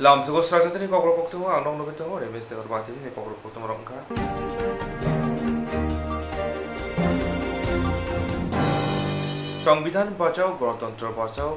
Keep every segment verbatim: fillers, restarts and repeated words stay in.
Lamsogo srajatini kokrok koktwma ang nokno khe tongo, Remes Debbarma T V ni kokrok koktwma rok wngkha. Songbidan bachao, Ganatantra bachao,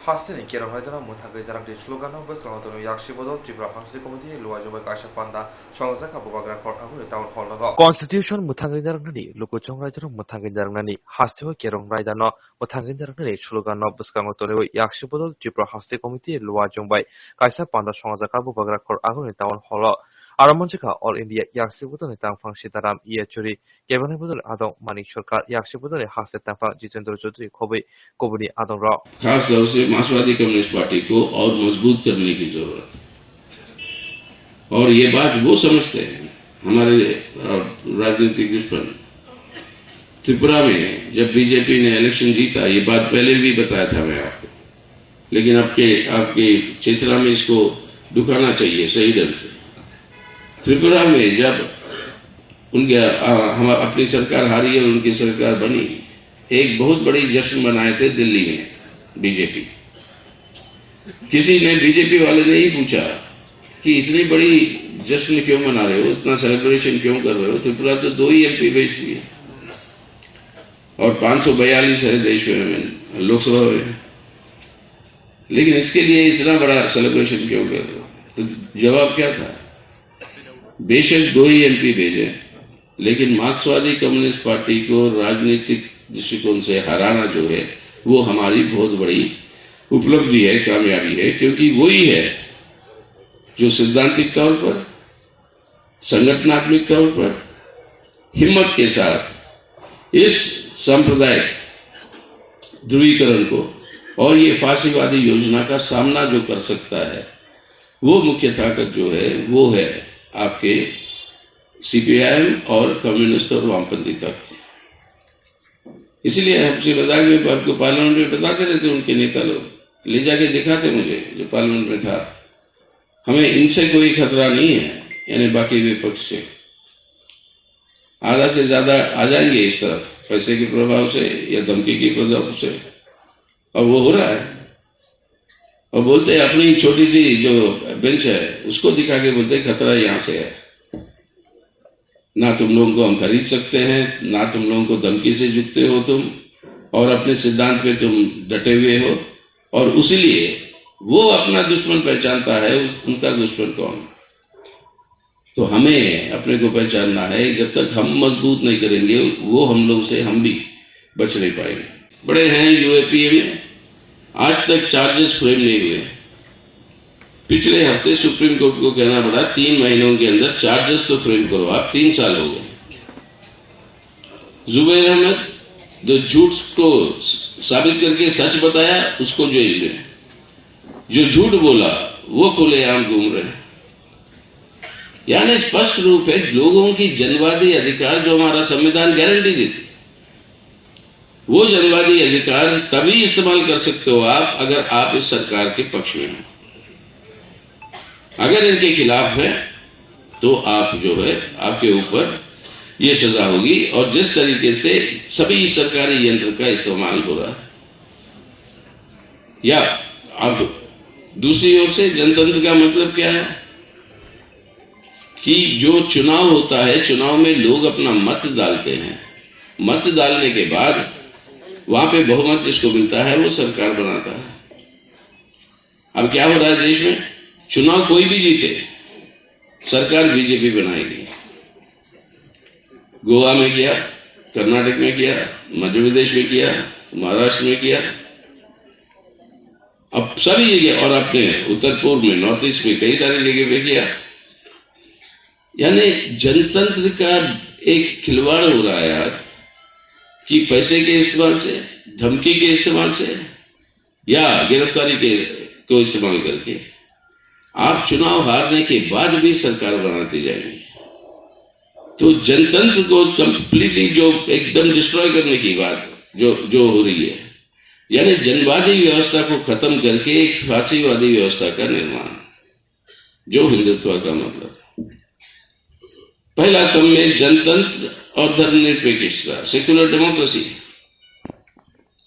hasteni kerong raidano mwthangwi narwkni slogan no bwskango tonwi Yaksi Bodol Tripura Hasteni Committee ni luaijwk bai kaisa panda songjakha Bubagra Court aguni town hall nogo. Constitution mwthangwi narwknani, lukuchung raidano mwthangwi narwknani, hasteo kerong raidano mwthangwi narwknani slogan no bwskango tonwi Yaksi Bodol Tripura Hasteni Committee luaijwk bai kaisa panda songjakha Bubagra Court aguni town hall o. Aro manjakha All India Yaksi Bodol ni tangphang Sitaram Yachuri, Kebengni Bodol ni adong Manik Sarkar, Yaksi Bodol ni hasteni tangphang Jitendra Chaudhary khobwi kubuni adong rok. खास तौर से मार्क्सवादी communist party को और मजबूत करने की जरूरत है। और ये बात वो समझते हैं, हमारे, अ, राजनीतिक दुश्मन। त्रिपुरा में जब बीजेपी ने इलेक्शन जीता, ये बात पहले भी बताया था मैं आपको, लेकिन आपके, आपकी चेतना में इसको ढुकाना चाहिए सही ढंग से। त्रिपुरा में जब उनके, अ, हम, अपनी सरकार हारी और उनकी सरकार बनी, एक बहुत बड़ी जश्न मनाए थे दिल्ली में बीजेपी। किसी ने, बीजेपी वाले ने ही पूछा कि इतनी बड़ी जश्न क्यों मना रहे हो, इतना सेलिब्रेशन क्यों कर रहे हो? त्रिपुरा तो दो ही एमपी भेज दिए और पाँच सौ बयालीस है देश में, लोकसभा में, लेकिन इसके लिए इतना बड़ा सेलिब्रेशन क्यों कर रहे हो? तो जवाब क्या था? बेशक दो ही एमपी भेजे, लेकिन मार्क्सवादी कम्युनिस्ट पार्टी को राजनीतिक दृष्टिकोण से हराना जो है, वो हमारी बहुत बड़ी उपलब्धि है, कामयाबी है, क्योंकि वही है जो सैद्धांतिक तौर पर, संगठनात्मक तौर पर हिम्मत के साथ इस सांप्रदायिक ध्रुवीकरण को और ये फासीवादी योजना का सामना जो कर सकता है, वो मुख्य ताकत जो है, वो है आपके सीपीआईएम और कम्युनिस्ट और वामपंथी तत्व। इसीलिए हम श्री मजाक में आपको पार्लियामेंट में बताते रहते, उनके नेता लोग ले जाके दिखाते मुझे, जो पार्लियामेंट में था, हमें इनसे कोई खतरा नहीं है, यानी बाकी विपक्ष से। आधा से ज्यादा आ जाएंगे इस तरफ, पैसे के प्रभाव से या धमकी के प्रभाव से। और वो हो रहा है। और बोलते हैं, अपनी छोटी सी जो बेंच है, उसको दिखा के बोलते हैं, खतरा यहाँ से है। ना तुम लोगों को हम खरीद सकते हैं, ना तुम लोगों को धमकी से झुकते हो तुम, और अपने सिद्धांत पे तुम डटे हुए हो, और उसीलिए वो अपना दुश्मन पहचानता है, उस-, उनका दुश्मन कौन है। तो हमें अपने को पहचानना है, जब तक हम मजबूत नहीं करेंगे, वो हमलों से हम भी बच नहीं पाएंगे। बड़े हैं यूएपीए में, आज तक चार्जेस फ्रेम नहीं हुए। पिछले हफ्ते सुप्रीम कोर्ट को कहना पड़ा, तीन महीनों के अंदर चार्जेस तो फ्रेम करो, आप तीन साल हो गए। जुबैर अहमद जो झूठ को साबित करके सच बताया, उसको जेल में, जो झूठ बोला, वो खुलेआम घूम रहे हैं। यानी स्पष्ट रूप है, लोगों की जनवादी अधिकार जो हमारा संविधान गारंटी देती, वो जनवादी अधिकार तभी इस्तेमाल कर सकते हो आप, अगर आप इस सरकार के पक्ष में हो। अगर इनके खिलाफ है, तो आप जो है, आपके ऊपर ये सजा होगी। और जिस तरीके से सभी सरकारी यंत्र का इस्तेमाल हो रहा है, या अब दूसरी ओर से जनतंत्र का मतलब क्या है? कि जो चुनाव होता है, चुनाव में लोग अपना मत डालते हैं। मत डालने के बाद वहां पे बहुमत जिसको मिलता है, वो सरकार बनाता है। अब क्या हो रहा है देश में? चुनाव कोई भी जीते, सरकार बीजेपी बनाएगी। गोवा में किया, कर्नाटक में किया, मध्य प्रदेश में किया, महाराष्ट्र में किया, अब सभी जगह, और अपने उत्तर पूर्व में, नॉर्थ ईस्ट में कई सारी जगह पे किया। यानी जनतंत्र का एक खिलवाड़ हो रहा है आज, कि पैसे के इस्तेमाल से, धमकी के इस्तेमाल से या गिरफ्तारी के, को इस्तेमाल करके आप चुनाव हारने के बाद भी सरकार बनाते जाएंगे। तो जनतंत्र को कंप्लीटली जो एकदम डिस्ट्रॉय करने की बात जो, जो हो रही है, यानी जनवादी व्यवस्था को खत्म करके एक फासीवादी व्यवस्था का निर्माण, जो हिंदुत्व का मतलब। पहला स्तंभ में जनतंत्र और धर्मनिरपेक्षता, सेक्युलर डेमोक्रेसी।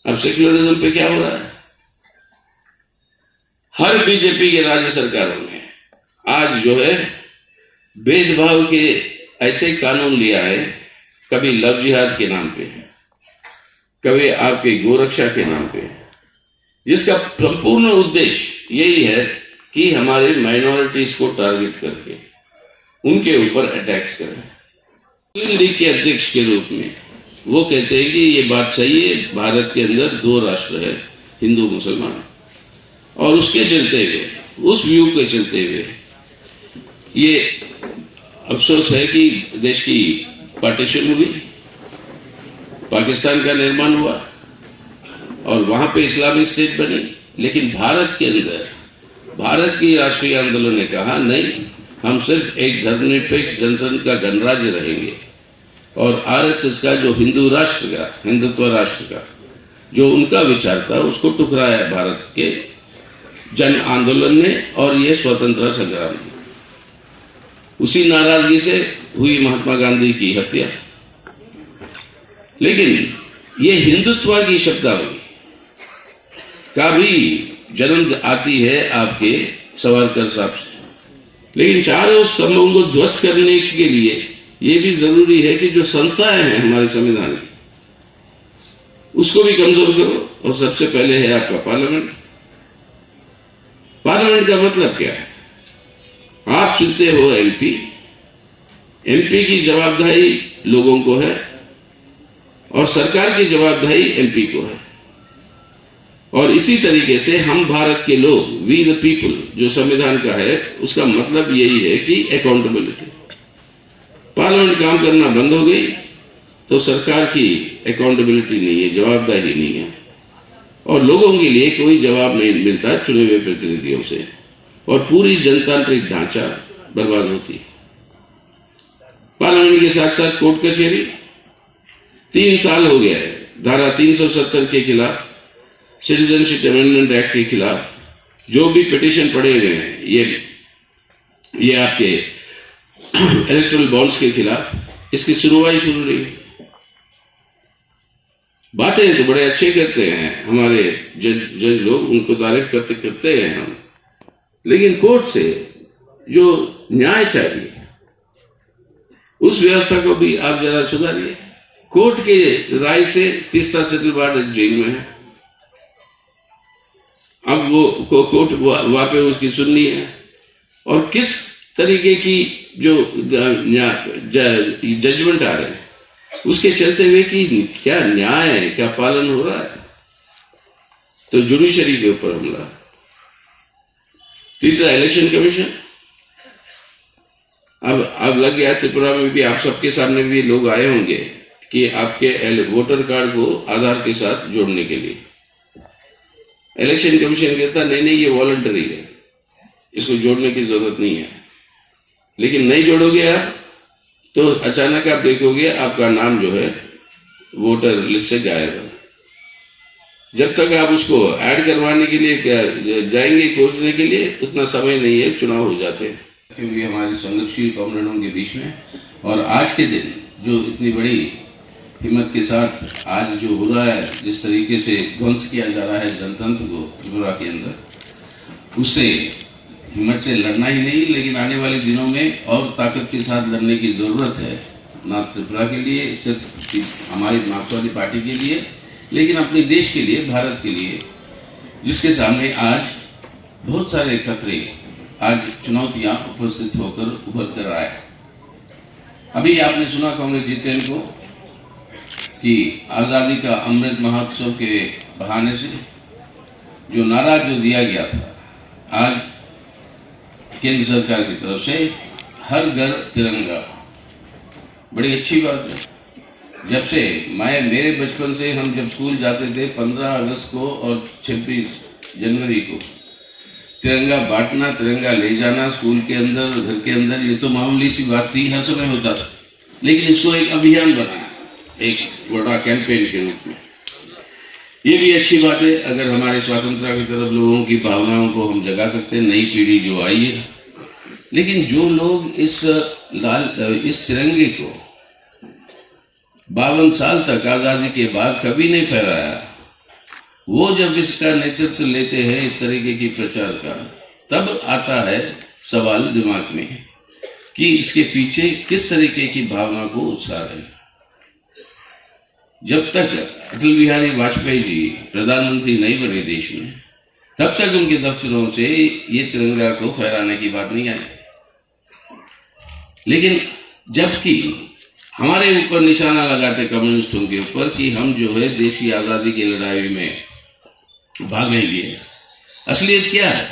अब सेक्युलरिज्म पे क्या हो रहा है? हर बीजेपी के राज्य सरकारों ने आज जो है भेदभाव के ऐसे कानून लिया है, कभी लव जिहाद के नाम पे, कभी आपके गोरक्षा के नाम पे, जिसका संपूर्ण उद्देश्य यही है कि हमारे माइनॉरिटीज को टारगेट करके उनके ऊपर अटैक्स करें। मुस्लिम लीग के अध्यक्ष के रूप में वो कहते हैं कि ये बात सही है, भारत के अंदर दो राष्ट्र है, हिंदू मुसलमान, और उसके चलते हुए, उस व्यू के चलते हुए ये अफसोस है कि देश की पार्टीशन हुई, पाकिस्तान का निर्माण हुआ और वहां पे इस्लामिक स्टेट बनी। लेकिन भारत के अंदर भारत की राष्ट्रीय आंदोलन ने कहा, नहीं, हम सिर्फ एक धर्मनिरपेक्ष जनतंत्र का गणराज्य रहेंगे। और आरएसएस का जो हिंदू राष्ट्र का, हिंदुत्व राष्ट्र का जो उनका विचार था, उसको टुकराया भारत के जन आंदोलन ने और ये स्वतंत्रता संग्राम ने। उसी नाराजगी से हुई महात्मा गांधी की हत्या। लेकिन ये हिंदुत्व की शब्दावली का भी जन्म आती है आपके सावरकर साहब से। लेकिन चारों स्तंभों को ध्वस्त करने के लिए ये भी जरूरी है कि जो संस्थाएं हैं हमारे संविधान की, उसको भी कमजोर करो। और सबसे पहले है आपका पार्लियामेंट। पार्लियामेंट का मतलब क्या है? आप चुनते हो एमपी, एमपी की जवाबदारी लोगों को है और सरकार की जवाबदारी एमपी को है। और इसी तरीके से हम भारत के लोग, वी द पीपल, जो संविधान का है, उसका मतलब यही है कि अकाउंटेबिलिटी। पार्लियामेंट काम करना बंद हो गई तो सरकार की अकाउंटेबिलिटी नहीं है, जवाबदारी नहीं है, और लोगों के लिए कोई जवाब नहीं मिलता चुने हुए प्रतिनिधियों से, और पूरी जनतांत्रिक ढांचा बर्बाद होती है। पार्लियामेंट के साथ साथ कोर्ट कचहरी, तीन साल हो गया है, धारा तीन सौ सत्तर के खिलाफ, सिटीजनशिप अमेंडमेंट एक्ट के खिलाफ जो भी पिटिशन पड़े हुए हैं, ये ये आपके इलेक्टोरल बॉन्ड्स के खिलाफ, इसकी सुनवाई शुरू नहीं। बातें तो बड़े अच्छे करते हैं हमारे जज, जज लोग, उनको तारीफ करते करते हैं हम, लेकिन कोर्ट से जो न्याय चाहिए, उस व्यवस्था को भी आप जरा सुधारिए। कोर्ट के राय से तीसरा सेटल बार जेल में है। अब वो को-, कोर्ट वा-, वहाँ पे उसकी सुननी है। और किस तरीके की जो ज-, न्या-, ज-, जजमेंट आ रहे हैं, उसके चलते हुए कि क्या न्याय है, क्या पालन हो रहा है, तो जुडिशरी के ऊपर हमला। तीसरा, इलेक्शन कमीशन। अब, अब लग गया त्रिपुरा में भी, आप सबके सामने भी लोग आए होंगे कि आपके एल-, वोटर कार्ड को आधार के साथ जोड़ने के लिए। इलेक्शन कमीशन कहता, "नहीं, नहीं, ये वॉलंटरी है, इसको जोड़ने की जरूरत नहीं है।" लेकिन नहीं जोड़ोगे आप, तो अचानक आप देखोगे, आपका नाम जो है, वोटर लिस्ट से गायब है। जब तक आप उसको ऐड करवाने के लिए ग-, जाएंगे, खोजने के लिए, उतना समय नहीं है, चुनाव हो जाते हैं। क्योंकि हमारे संघर्षी कॉमरेडों के बीच में, और आज के दिन जो इतनी बड़ी हिम्मत के साथ आज जो हो रहा है, जिस तरीके से ध्वंस किया जा रहा है जनतंत्र को त्रिपुरा के अंदर, उससे हिम्मत से लड़ना ही नहीं, लेकिन आने वाले दिनों में और ताकत के साथ लड़ने की जरूरत है, ना त्रिपुरा के लिए, सिर्फ हमारी मार्क्सवादी पार्टी के लिए, लेकिन अपने देश के लिए, भारत के लिए, जिसके सामने आज बहुत सारे खतरे, आज चुनौतियां उपस्थित होकर उभर कर आए हैं। अभी आपने सुना कांग्रेस जितेन को कि आज़ादी का अमृत महोत्सव के बहाने से जो नारा जो दिया गया था, आज केंद्र सरकार की तरफ से हर घर तिरंगा, बड़ी अच्छी बात है। जब से मैं, मेरे बचपन से हम जब स्कूल जाते थे, पन्द्रह अगस्त को और छब्बीस जनवरी को तिरंगा बांटना, तिरंगा ले जाना स्कूल के अंदर, घर के अंदर, ये तो मामूली सी बात थी, हर समय होता था। लेकिन इसको एक अभियान बनाया, एक बड़ा कैंपेन के रूप में। ये भी अच्छी बात है, अगर हमारे स्वतंत्रता की तरफ लोगों की भावनाओं को हम जगा सकते हैं, नई पीढ़ी जो आई है। लेकिन जो लोग इस लाल, इस तिरंगे को बावन साल तक आजादी के बाद कभी नहीं फहराया, वो जब इसका नेतृत्व लेते हैं इस तरीके की प्रचार का, तब आता है सवाल दिमाग में कि इसके पीछे किस तरीके की भावना को उकसा रहे हैं। जब तक अटल बिहारी वाजपेयी जी प्रधानमंत्री नहीं बने देश में, तब तक उनके दफ्तरों से ये तिरंगा को फहराने की बात नहीं आई। लेकिन जबकि हमारे ऊपर निशाना लगाते कम्युनिस्टों के ऊपर कि हम जो है देश की आजादी की लड़ाई में भाग नहीं लिए। असलियत क्या है?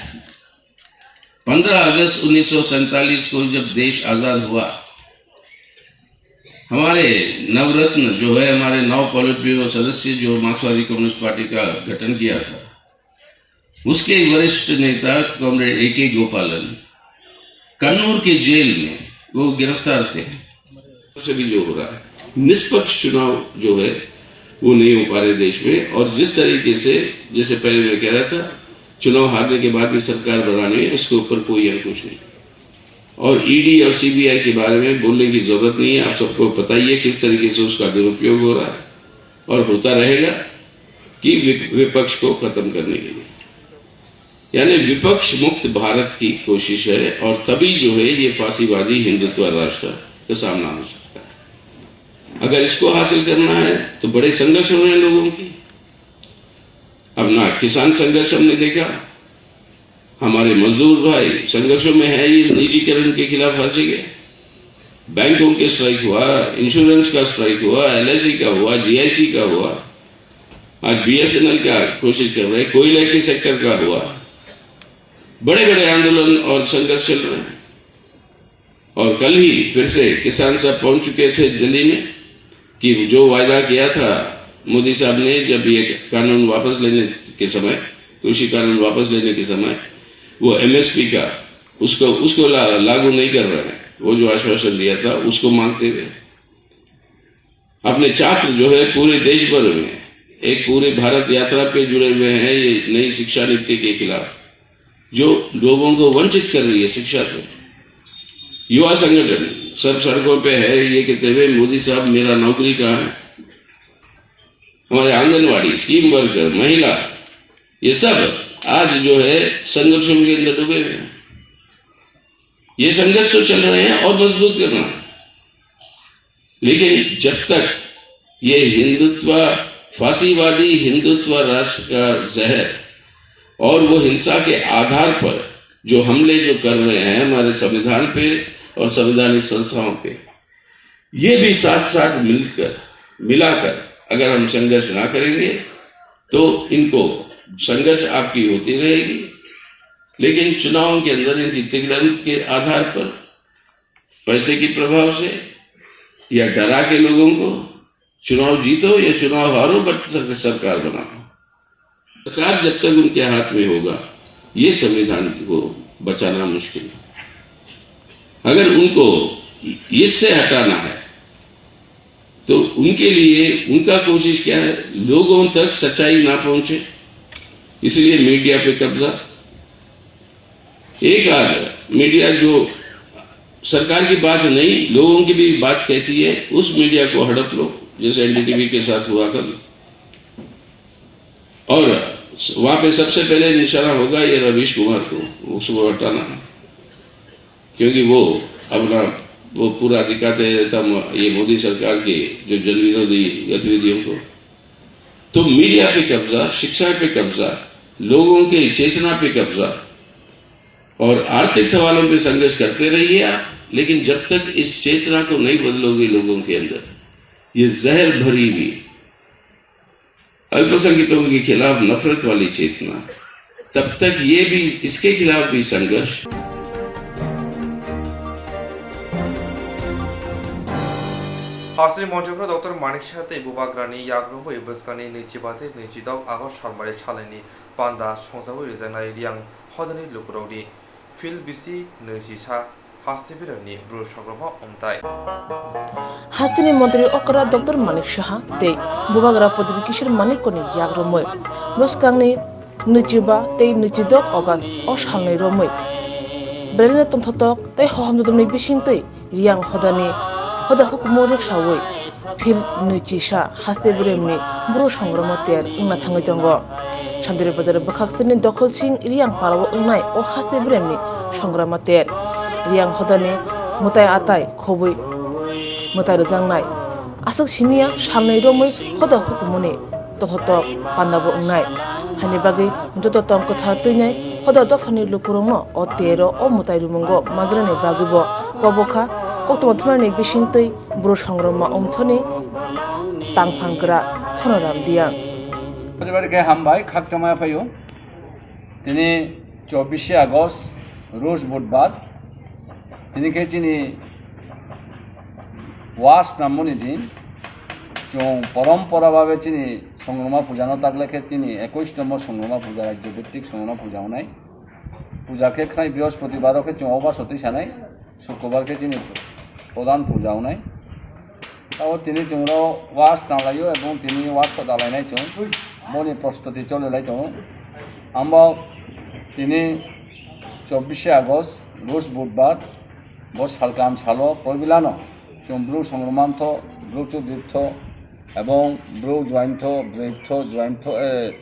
पन्द्रह अगस्त उन्नीस सौ सैंतालीस को जब देश आजाद हुआ, हमारे नवरत्न जो है, हमारे नौ पॉलिट ब्यूरो सदस्य जो मार्क्सवादी कम्युनिस्ट पार्टी का गठन किया था, उसके वरिष्ठ नेता कॉमरेड ए के गोपालन कन्नूर के जेल में वो गिरफ्तार थे। से भी जो हो रहा है, निष्पक्ष चुनाव जो है, वो नहीं हो पा रहे देश में। और जिस तरीके से, जैसे पहले मैं कह रहा था, चुनाव हारने के बाद भी सरकार बनानी है, उसके ऊपर कोई अंकुश नहीं। और ईडी और सीबीआई के बारे में बोलने की जरूरत नहीं है, आप सबको पता ही है किस तरीके से उसका दुरुपयोग हो रहा है और होता रहेगा, कि वि-, विपक्ष को खत्म करने के लिए, यानी विपक्ष मुक्त भारत की कोशिश है, और तभी जो है ये फांसीवादी हिंदुत्व राष्ट्र का सामना हो सकता है। अगर इसको हासिल करना है तो बड़े संघर्ष हो रहे हैं लोगों की। अब ना किसान संघर्ष हमने देखा, हमारे मजदूर भाई संघर्षों में है, ये निजीकरण के खिलाफ हर जगह। बैंकों के स्ट्राइक हुआ, इंश्योरेंस का स्ट्राइक हुआ, एलआईसी का हुआ, जीआईसी का हुआ, आज बीएसएनएल का कोशिश कर रहे, कोयले के सेक्टर का हुआ, बड़े बड़े आंदोलन और संघर्ष चल रहे हैं। और कल ही फिर से किसान सब पहुंच चुके थे दिल्ली में कि जो वायदा किया था मोदी साहब ने, जब ये कानून वापस लेने के समय, कृषि कानून वापस लेने के समय, वो एमएसपी का, उसको उसको ला, लागू नहीं कर रहे हैं। वो जो आश्वासन दिया था उसको मांगते हुए अपने छात्र जो है पूरे देश भर में एक पूरे भारत यात्रा पे जुड़े हुए हैं, ये नई शिक्षा नीति के खिलाफ जो लोगों को वंचित कर रही है शिक्षा से। युवा संगठन सब सड़कों पे है, ये कहते हुए मोदी साहब मेरा नौकरी कहाँ है। हमारे आंगनवाड़ी, स्कीम वर्कर, महिला, ये सब आज जो है संघर्षों के अंदर डूबे हुए हैं। ये संघर्ष तो चल रहे हैं और मजबूत करना है। लेकिन जब तक ये हिंदुत्व, फांसीवादी हिंदुत्व राष्ट्र का जहर और वो हिंसा के आधार पर जो हमले जो कर रहे हैं हमारे संविधान पे और संवैधानिक संस्थाओं पे, ये भी साथ साथ मिलकर, मिलाकर अगर हम संघर्ष ना करेंगे तो इनको, संघर्ष आपकी होती रहेगी, लेकिन चुनावों के अंदर इनकी तिकड़म के आधार पर, पैसे के प्रभाव से या डरा के लोगों को, चुनाव जीतो या चुनाव हारो, बट सर-, सरकार बनाओ। सरकार जब तक उनके हाथ में होगा, ये संविधान को बचाना मुश्किल है। अगर उनको इससे हटाना है तो उनके लिए उनका कोशिश क्या है, लोगों तक सच्चाई ना पहुंचे, इसलिए मीडिया पे कब्जा। एक आध मीडिया जो सरकार की बात नहीं, लोगों की भी बात कहती है, उस मीडिया को हड़प लो, जैसे एनडीटीवी के साथ हुआ कल। और वहां पे सबसे पहले निशाना होगा ये रवीश कुमार को, उसको हटाना है, क्योंकि वो अपना, वो पूरा दिखाते रहता म-, ये मोदी सरकार की जो जन विरोधी गतिविधियों को। तो मीडिया पे कब्जा, शिक्षा पे कब्जा, लोगों के चेतना पे कब्जा और आर्थिक सवालों पे संघर्ष करते रहिए आप, लेकिन जब तक इस चेतना को नहीं बदलोगे लोगों के अंदर, ये जहर भरी हुई अल्पसंख्यकों के खिलाफ नफरत वाली चेतना, तब तक ये भी, इसके खिलाफ भी संघर्ष। Hasteni montri Doctor Manik Saha tei Bubagrani yagrumwi bwskangni nwichiba tei nwichidok August salmari salaini panda songjawi rijaknai Riyang hodani lukurokni Phil bisi nwichisa haste beremni bru sogroma wngtai. Hasteni montri okra Doctor Manik Saha tei Bubagra Pradyut Kishore Manikyani yagrumwi bwskangni nwichiba tei nwichidok August o salnwi romwi belai no tongthotok tei hohom dodolni bisingtwi Riyang hodani hoda hukumu rwksawi Phil nwichisa haste beremni bru songorma ter wngna thangwi tongo. Sandiri bazar bwkhak stirni Dokholsing Riyang parao wngnai o hase bremni songrama ter. Riyang hodani mwtai atai khobwi mwtai rwjaknai. Aswk simiya salnwi romwi hoda hukumuni tothotok pandabo wngnai. Haini bagwi joto tong kwthar twinai hoda dophani lukurokno o tero o mwtai rumungo majrani bagwibo kobokha koktwma thumnani bisingtwi bru songrama wngthoni tangphang kwra Khonoram Riyang. Poribar khe hambai, khakchangma phaio. Tini chobbish August, Rus Budbar. Tini khe chini was nammoni din. Chwng porompora babe chini Songroma puja no tagle khe chini ekwis tomo Songroma puja, rajyo bhittik Songroma puja wngnai. Puja khe khnai Brihospotibaro khe chwng oba sotwi sanai. Sukrobar khe chini prodhan puja wngnai. Tabo tini chwngno was nalaio ebong tini was ko dalainai chwng. Boni prostuti cholilai tongo. Amo tini chobbish August, Rus Budbar, bo salkam salo poibilano chwng bru songromantho, bru chudritho, ebong bru juaimtho, brwitho, juaimtho, eh,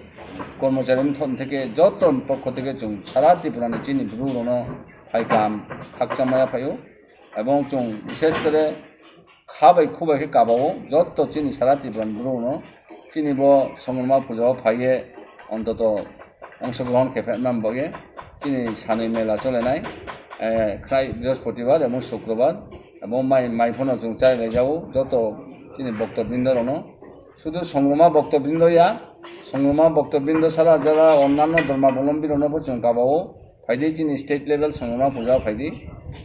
kormocharimtho theke joto pokho theke chwng sara Tripurani chini bru rono phai kaham khakchangmaya phaio. Ebong chwng bishesh kore kha bai khu bai khe kabao joto chini sara Tripurani bru rono chini bo Songroma puja o phaiye ontoto ongshogrohon khe phaima bagwi chini sanwi mela cholenai, eh, khnai Brihospotibbar ebong Sukrobar ebong mai, mai phano chwng chai lai jao joto chini boktobrindo rono. Sudu Songroma boktobrindo ya, Songroma boktobrindo sara jara onnanno dhormabolombi rono bo chwng kabao. Phaidi chini state level Songroma puja phaidi.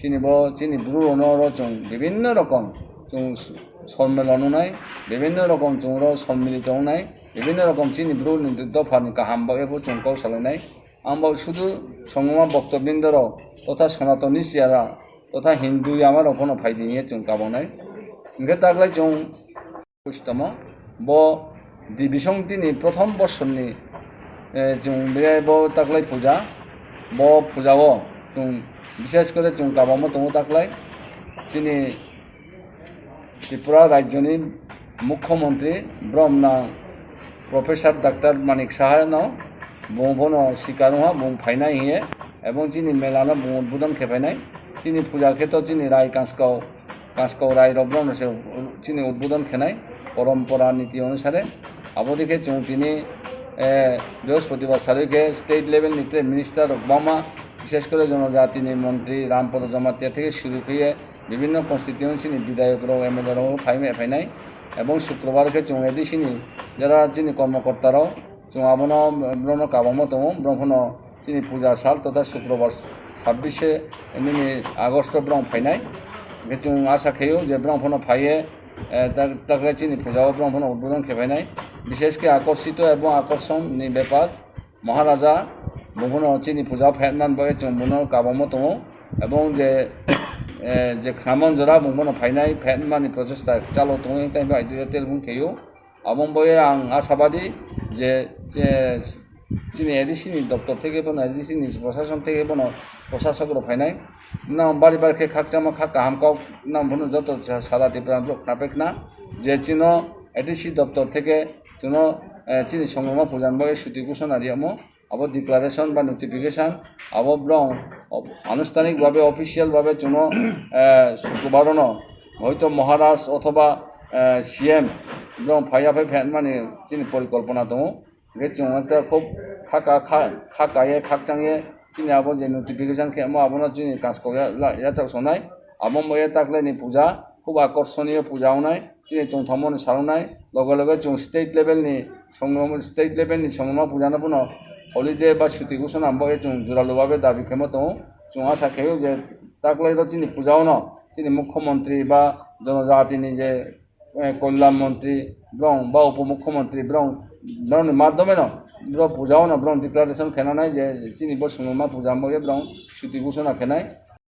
Chini bo chini bru rono oro chwng bibinno rokom chwng s-, sommelon wngnai, bibinno rokom chwng oro sommilito wngnai, bibinno rokom chini bru ni dopha ni kaham bagwi bo chwng kok salainai. Ang bo sudu Songroma boktobrindo rok totha Sanatoni siyara totha Hindu yama rok phano phaidi hinwi chwng kabonai. Hwnkhe taklai chwng Kustomo, bo Dibisong tini prothom bosorni, eh, chwng biyai bo taklai puja, bo puja o chwng bishesh kore chwng kabangma tongo taklai. Chini Tripura rajyoni Mukhyamantri Bromna Professor Doctor Manik Saha no bung bono sikar wngha, bung phainai hiye, ebong chini mela no bung udbodon khe phainai. Chini puja khe to chini Rai Kaskau Kaskau rai rok bono se chini udbodon khenai porompora niti onusare. Abo dikhe chwng tini, eh, Brihospotibbar sarwi khe state level ni tre minister rok bangma, bishesh kore jonojati ni montri Rampada Jamatia theke suru khe bibinno constituency ni bidhayok rok, M L A rok phai me phainai. Ebong Sukrobar khe chwng A D C ni jara chini kormokorta rok chwng abono borokno kabangma tongo, borok phano chini puja sal totha Sukrobar sabbish nini Agosto borok phainai. Hwnkhe chwng asa khaio je borok phano phaiye, eh, ta-, takhe chini puja o borok phano udbodon khe phainai. Bishesh khe akorsito ebong akorson ni bepar Maharaja bo phano chini puja o phai man bagwi chwng bono kabangma tongo. Ebong je, eh, je khnaman jora bo phano phainai, phai mani prochesta chalo tongo, tei bai telephone khaio. Abo wngwi ang asabadi je, je chini A D C ni doptor theke bono, A D C ni prosason theke bono prosasok rok phainai. Nang bari bari khe khakchangma kha kaham kok nang bono joto sa-, sara Tripura borok khna pai khna je chino A D C doptor theke chino, eh, chini Songroma puja ni bagwi suti ghosona riyamo. Abo declaration ba notification, abo borok anustanik babe, official babe chwngno, eh, Sukrobar no hoito Maharaj othoba, eh, C M borok phaiya phai phaimani chini porikolpona tongo. Hwnkhe chwng khub kha ka, kha, kha kaiye, khakchangye chini abo je notification khe omo abono chini kaskok ya, la, yachak sonai. Abo wngya taklaini puja, khub akorsoniyo puja wngnai. Chini tongthokmani salongnai, loge loge chwng state level ni songroma, state level ni songroma puja no phano holiday ba suti ghosona bagwi chwng jora lubabe dabi khaima tongo. Chwng asa khaio je taklai ro chini puja o no chini mukhyamantri ba jonojati ni je, eh, kolyan mantri borok ba upomukhyamantri borok, borok ni madhyome no borok puja o no borok declaration khaina nai je chini bo songroma puja bagwi borok suti ghosona khainai.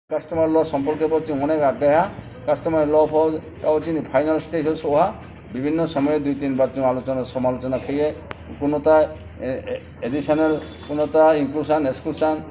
Customer law সম্পর্কে bo chwng onek ag kaiha. Customer law pho tao chini final stage o soha. Bibinno somoyo dui tin bar chwng alochona somalochona khaiye kunota, eh, eh, additional kunota inclusion, exclusion,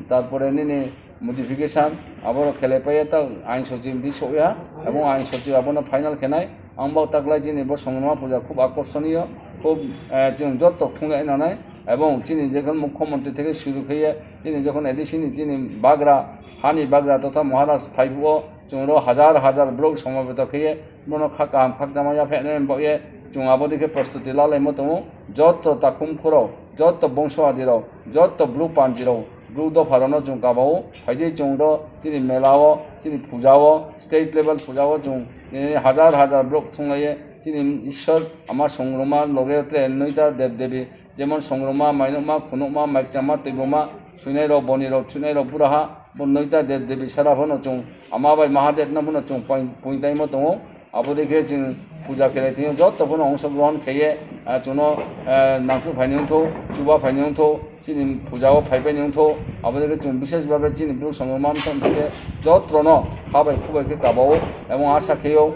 tarpore nini modification, aborok khelai paiye ta ain sochib di soya, ebong ain sochib abono final khenai. Ang bo taklai chini bo songroma puja khub akorsoniyo, khub, eh, chwng joto thunglai nanai. Ebong chini jokhon mukhyamantri theke shuru khaiye, chini jokhon A D C ni chini bagra, hani bagra totha Maharaj phaibo, chwng ro hajar hajar borok somobeto khaiye, bono kha kaham khakchangma yaphainai bagwi chwng abo dikhe prostuti lalaimo tongo. Joto takhum khurok, joto bongso adirok, joto bru panjirok, bru dopharokno chwng kabao, phaidi chwng ro chini melao, chini pujao, state level pujao chwng, eh, hajar hajar borok thunglaiye, chini Ishwar ama songroma loge tre noita dev devi, jemon songroma, mainokma, khunukma, maikchama, twiboma, suinairok, bonirok, suinairok, buraha, bo noita dev devi sara phano chwng ama bai Mahadev no phano chwng poi-, pointaimo tongo. Abo dikhe chwng puja khelai thwngyo, joto phano ongso grohon khaiye, ah, chwngno, eh, nangkuk phaini wngtho, chuba phaini wngtho, chini pujao phaipaini wngtho. Abo dikhe chwng bishesh bhabe chini bru songroma wngtong thike jotono kha bai khu bai khe kabao, ebong asa kheyo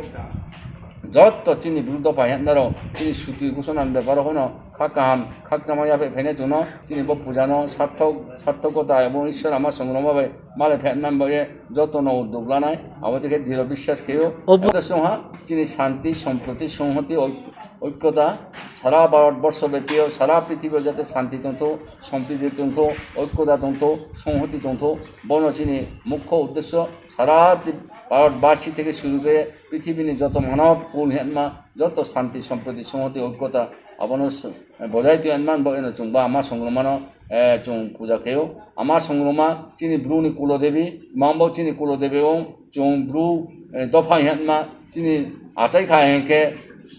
joto chini bru dopha hengnarok chini suti ghoshonani beparo phano kha kaham, khakchangma yaphainai chwngno, chini bo pujano sarthok, sarthokota ebong Ishwar ama songroma bai malai phainani bagwi jotono uddog lanai, abo dikhe diro biswas khaio. Obo- Abo songha chini shanti, somproti, songhoti, oi-, oikota sara Bharat borsho bepio, sara prithibio jate shanti tongtho, sompriti tongtho, oikota tongtho, songhoti tongtho, bono chini mukho uddesho, sara Bharat basi theke shuru khe prithibini joto manav kul henma, joto shanti, somproti, songhoti, oikota abono s-, bojai twi man bagwi no chwng ba ama songromano, eh, chwng puja khaio. Ama songroma chini bru ni kulo devi, mangbo chini kulo devi o chwng bru, eh, dopha hinma chini achai kha hinkhe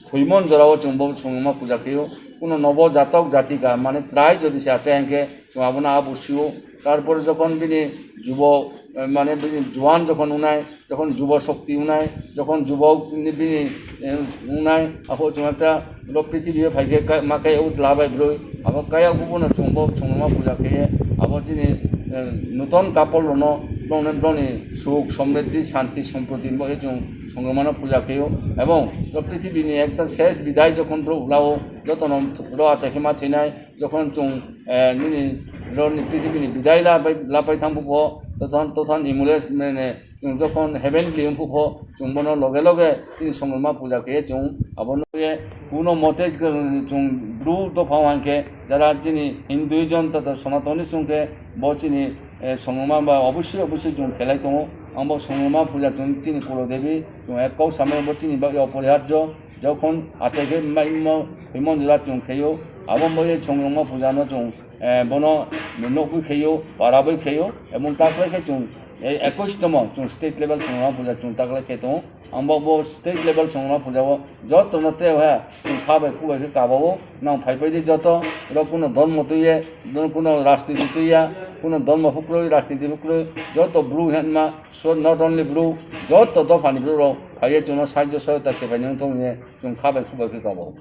thwimon jorao chwng bo songroma puja khaio. Kuno nobo jatok jatika mane chwrai jodi se achai hinkhe chwng abono abo sio. Tarpor jokhon bini jubo, eh, mane bini juan jokhon unai, jokhon jubo shokti unai, jokhon jubo bini, eh, unai, abo chwng ekta lo prithibi o phaikhe ka-, ma kaya utla bai broi, abo kaya bubono chwng bo songroma puja khe, abo chini, eh, nuton couple rokno, brongni, brongni suk, somriddhi, shanti, somproti bo chwng songromano puja khaio, ebong lo prithibini ekta ses bidai jokhon bro ulao, jotono ro achai khe ma thwinai, jokhon chwng, eh, nini roni prithibini bidai labai, labai thang bupho, tothan, tothan imule mene, chwng jokhon heavenly wng phupho, chwng bono loge loge chini songroma puja khe chwng abono ye kuno mote chwng bru dopha hwnkhe jara chini Hinduism tata Sanatani chwng khe bo chini, eh, songroma ba obosoi obosoi chwng khelai tongo. Ang bo songroma puja chwng chini kulo devi chwng ek kok samai bo chini bagwi oporiharjo. Jokhon achai khe maimo himon jora chwng kheyo, abo bai songroma puja no chwng, eh, bono nokwi kheyo, parabwi kheyo, ebong taklai khe chwng, eh, ekwis tomo chwng state level songroma puja chwng taklai khe tongo. Ang bo, bo state level songroma puja o joto no tei ha chwng kha bai khu bai khe kaba o nang phai pai di joto, ro kuno dhormo twi ye, kuno rajniti twi ya, kuno dhormo hukroi, rajniti hukroi, joto bru henma, so not only bru, joto dophani bru rok phai ye chwngno sahajyo sohayota khe bai nang thong ye. Chwng kha bai khu bai khe kabo.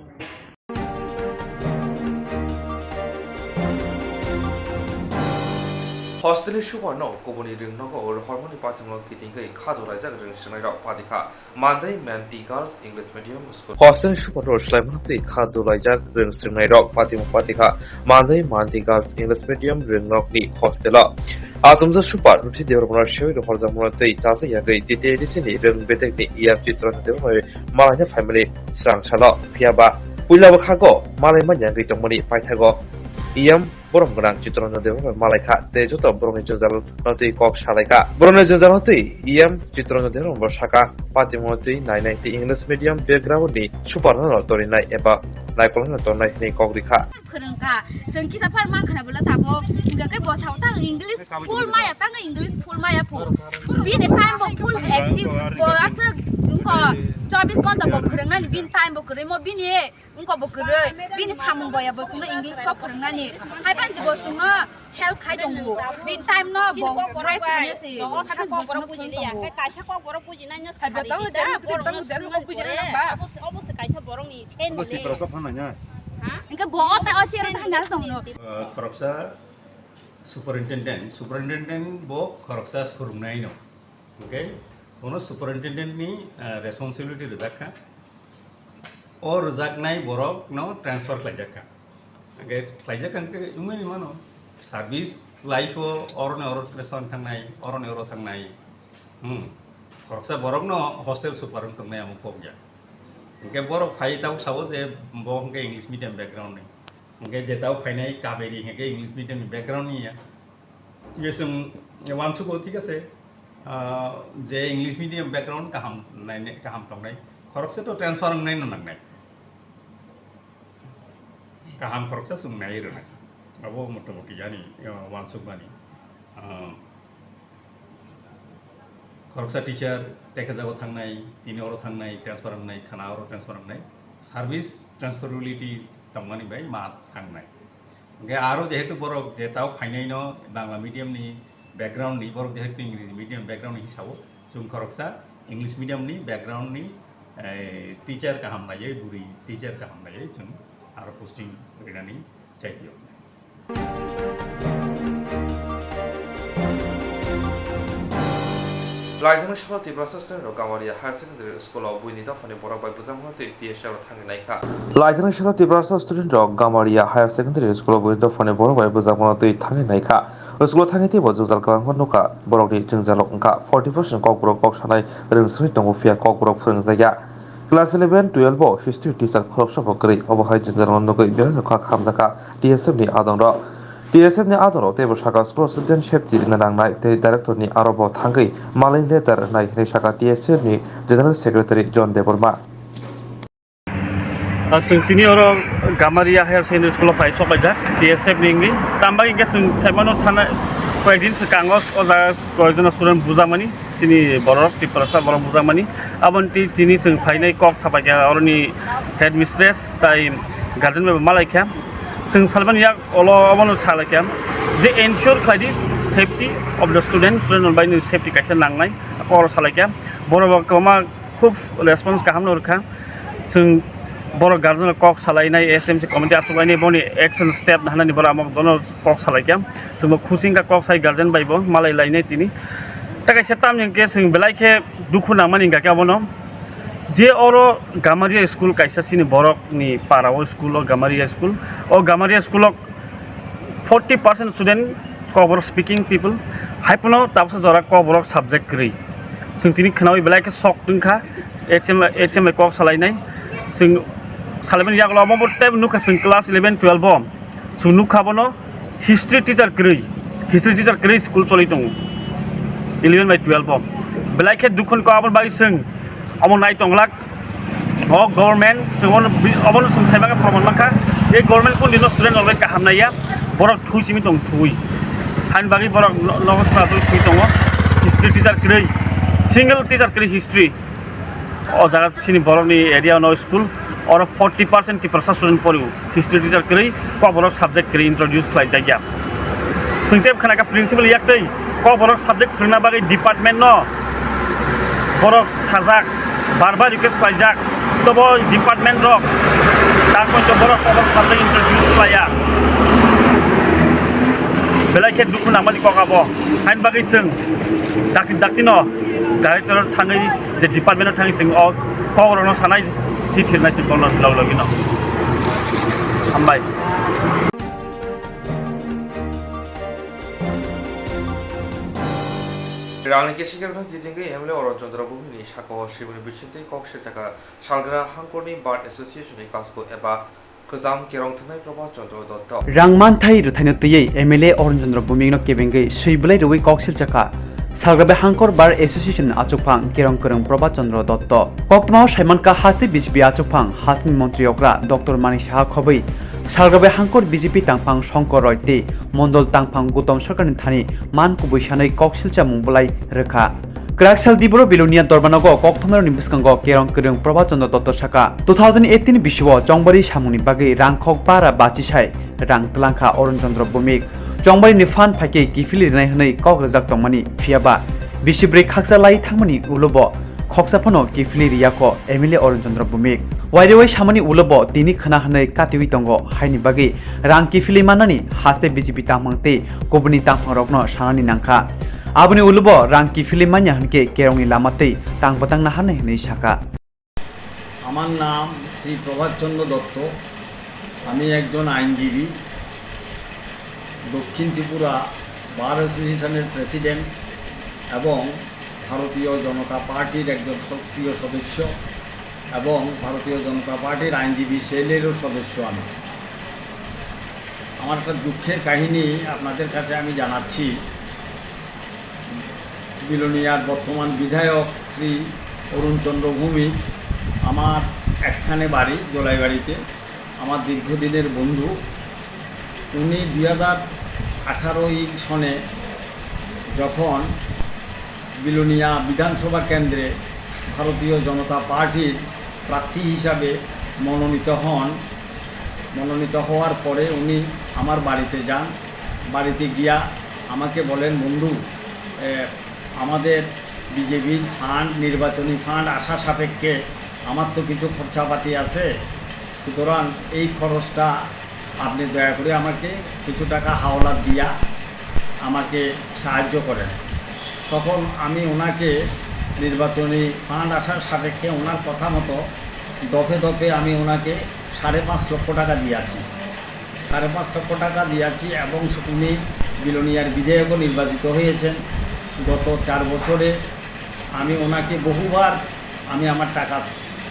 Hostelni superno kubuni rwngnogo hormoni pathwngno kitingwi kha dolaijak rwng swrwngnairok patikha Mandai Manti Girls English Medium School. Hostelni superno swlaimano twi kha dolaijak rwng swrwngnairok patimung patikha Mandai Manti Girls English Medium rwngnokni hostelo. Achomjak super Ruthi Debbarmano sewi rohorjakmano twi chajak yagwi D T A D C ni rwng bedekni E M Chitranja Debbarma malaina phaimani srang salo. Phiya ba puila bwkhago malaima yangwi tongmani paithago E M borom gwnang Chitranja Debbarma malaikha tei joto borokni jwngjal no twi kok salaikha. Borokni jwngjal no twi E M Chitranja Debbarma bo sakha, patimungno twi nainai tei English medium background ni super no torinai eba naikolno tongnai hwnwi kok rikha. Phwrwngkha. Chwng kisa phar mankha na bwla tabuk. Hwnkhe khe bwsao tang English full maya, tang English full maya phu. Bini time bo full active. Bo aswk wngkha chobbish ghonta bo phwrwngnani. Bini time bo kwrwi mo bini wngkha bo kwrwi. Bini samung boya bo chwngno English kok phwrwngnani. Hai pansi bo chwngno help khai tongo. Bini time no bo waste khaina se. Sakha bo chwngno phwrwng tongo. Kaisa kok borok bujinai no sadi da, borok no swngmani pore. Obo se kaisa borok ni sen le. Hwnkhe bo o ta o sero ta hwnna tongno. Ah, khoroksa superintendent, superintendent bo khoroksa phwrwngnaino. Hwnkhe bono superintendent ni, ah, responsibility rwjak kha. O rwjaknai borok no transfer khlaijak kha. Hwnkhe khlaijak kha hwnkhe wngwi mano service life o oroni oro transfer thangnai, oroni oro thangnai. Hmm. Khoroksa borok no hostel super wng tongnai amo kok ya. Hwnkhe borok phai tabuk sao je bo hwnkhe English medium background ni. Hwnkhe je tao phainai Kaveri hwnkhe English medium ni background ni ya. Hwnkhe chwng uansugo, thik ase, ah, je English medium background kaham nainai, kaham tongnai. Khoroksa to transfer wngnai no nangnai. Kaham khoroksa chwng nai rwnai. Abo motamoti yani, ah, uansukmani. Ah, Khoroksa teacher tekhe jago thangnai, tini oro thangnai, transfer wngnai, khana oro transfer wngnai, service transferability tongmani bai ma thangnai. Hwnkhe aro jehetu borok je tao phainai no Bangla medium ni background ni, borok jehetu English medium background ni hisabo, chwng khoroksa English medium ni background ni, eh, teacher kaham naiwi, bwrwi teacher kaham naiwi chwng aro posting rinani chaitio. Laijani salo Tiprasa student rok Gamaria Higher Secondary School o buini dophani borok bai bwjakmano twi T S F rok thangwi naikha. Laijani salo Tiprasa student rok Gamaria Higher Secondary School o buini dophani borok bai bwjakmano twi thangwi naikha. School o thangwi teibo jwngjal kwbangma nukha. Borokni jwngjalo wngkha forty percent kokborok kok sanai rwngswngwi tongo, phiya kokborok phwrwngjakya. Class eleven, twelve o history teacher khoroksa bo kwrwi. Obo hai jwngjal no nugwi belai no kha khamjakha T S F ni adong rok. T S F ni adong rok teibo saka school student safety rwna nangnai tei director ni aro bo thangwi malai letter rwnai hinwi saka T S F ni General Secretary John Debbarma. Ah, chwng tini oro Gamaria Higher Secondary School o phai sok laijak T S F ni wngwi. Tamo bagwi hwnkhe chwng saimano thana koyekdin swkango o jaga koyekjona student bujakmani. Chini borok, Tiprasa borok bujakmani. Aboni twi tini chwng phainai kok sapaikha oroni headmistress tai guardian bai bo malaikha. Chwng salmani yak olo obono salaikha je ensure khlaidi safety of the student, student rok bai ni safety kaisa nangnai kok oro salaikha. Borok bo kwbangma khub response kaham no rwkha. Chwng borok guardian rok kok salainai, S M C committee achuklainai boni action step nahanani borok amo jono kok salaikha. Chwngbo khusi wngkha kok sai guardian bai bo malai lainai tini. Tei kaisa tamni hwnkhe chwng belai khe dukhu nangmani hwnkha khe abono je oro Gamaria school kaisa chini borokni para o school o Gamaria school. O Gamaria school o forty percent student Kokborok speaking people, hai phano tabuksa jora Kokborok subject kwrwi. Chwng tini khnaui belai khe sok tungkha, H M, H M bai kok salainai. Chwng salaimani yagulo omo bo tei nukha chwng class eleven, twelve o. Chwng nukha bono history teacher kwrwi, history teacher kwrwi school choli tongo eleven bai twelve o. Belai khe dukhu ni kok aboni bagwi chwng omo nai tonglak. O government chwng obono bi-, obono chwng sai bagwi proman mankha. Ei government kundino student rok bai kaham naiya, borok thui simi tong thui. Haini bagwi borok no-, nogo swnam thui tongo. History teacher kwrwi, single teacher kwrwi history. O jaga chini borokni area no school, oro forty percent Tiprasa student porio. History teacher kwrwi, Kokborok subject kwrwi introduce khlai jakya. Chwng tei khna kha principal yak tei Kokborok subject phwrwngna bagwi department no borok sajak, bar bar request khlaijak, tobo department rok tar poito borok Kokborok subject introduce khlaiya. Belai khe dukhu nangmani kok abo. Haini bagwi chwng dakti dakti no director thangwi je department o thangwi chwng o kok rokno sanai chithi rwnai chwng kokno log logino. Hambai. Rangni kesikirno kitingwi M L A Oron Chandra Bhumini sakao Siboni bisingtwi kok sirjakha Salgra Hangkorni Bar Association ni Kasko eba Kwcham kerong thwngnai Prabhat Chandra Dotto. Rang manthai rwthaino twiwi M L A Oron Chandra Bhumikno kebengwi swi bwlai rwui kok silchakha Salgrabai Hangkor Bar Association achukphang kerong kwrwng Prabhat Chandra Dotto. Koktwmao saimankha haste B J P achukphang hasteni montri okra Doctor Manik Saha khobwi Salgrabai Hangkor B J P tangphang Shankar Roy tei Mondol tangphang Gautam Sarkarni thani man kubui sanwi kok silchamung bwlai rwkha. Kwrak sal Diboro Belonia Dorbanogo kokthumnairokni bwskango kerong kwrwng Prabhat Chandra Dotto saka, two thousand eighteen bisio chongbari samungni bagwi rangkhok bara bachisai rang twlangkha Oron Chandra Bhumik. Chongbarini phan phaikhe kiphilwi rwnai hwnwi kok rwjak tongmani, phiyaba bisi bwrwi khaksa lai thangmani ulobo khoksa phano kiphilwi riyakho M L A Oron Chandra Bhumik. Wairewai samani ulobo tini khna hwnwi katiwi tongo, haini bagwi rang kiphilwi mannani haste B J P tangphang tei kubuni tangphangrokno sanani nangkha. Aboni ulobo rang kiphilwi manya hwnkhe kerongni lama tei tang bwtang naharnai hwnwi sakha. আমার নাম শ্রী প্রভাতচন্দ্র দত্ত। আমি একজন আইনজীবী, দক্ষিণ ত্রিপুরা বার অ্যাসোসিয়েশনের প্রেসিডেন্ট এবং ভারতীয় জনতা পার্টির একজন সক্রিয় সদস্য এবং ভারতীয় জনতা পার্টির আইনজীবী সেলেরও সদস্য আমি। আমার একটা দুঃখের কাহিনী আপনাদের কাছে আমি জানাচ্ছি। বিলোনিয়ার বর্তমান বিধায়ক শ্রী অরুণ চন্দ্র ভৌমিক আমার একখানে বাড়ি জোলাইবাড়িতে, আমার দীর্ঘদিনের বন্ধু। উনি দুই হাজার আঠারো সনে যখন বিলোনিয়া বিধানসভা কেন্দ্রে ভারতীয় জনতা পার্টির প্রার্থী হিসাবে মনোনীত হন, মনোনীত হওয়ার পরে উনি আমার বাড়িতে যান। বাড়িতে গিয়া আমাকে বলেন, "বন্ধু, এ, আমাদের বিজেপির ফান্ড, নির্বাচনী ফান্ড আসা সাপেক্ষে আমার তো কিছু খরচাপাতি আছে, সুতরাং এই খরচটা আপনি দয়া করে আমাকে কিছু টাকা হাওলাত দিয়া আমাকে সাহায্য করেন।" তখন আমি ওনাকে নির্বাচনী ফান্ড আসার সাপেক্ষে ওনার কথা মতো দফে দফে আমি ওনাকে সাড়ে পাঁচ লক্ষ টাকা দিয়েছি। সাড়ে পাঁচ লক্ষ টাকা দিয়েছি এবং উনি বিলোনিয়ার বিধায়কও নির্বাচিত হয়েছেন। গত চার বছরে আমি ওনাকে বহুবার আমি আমার টাকা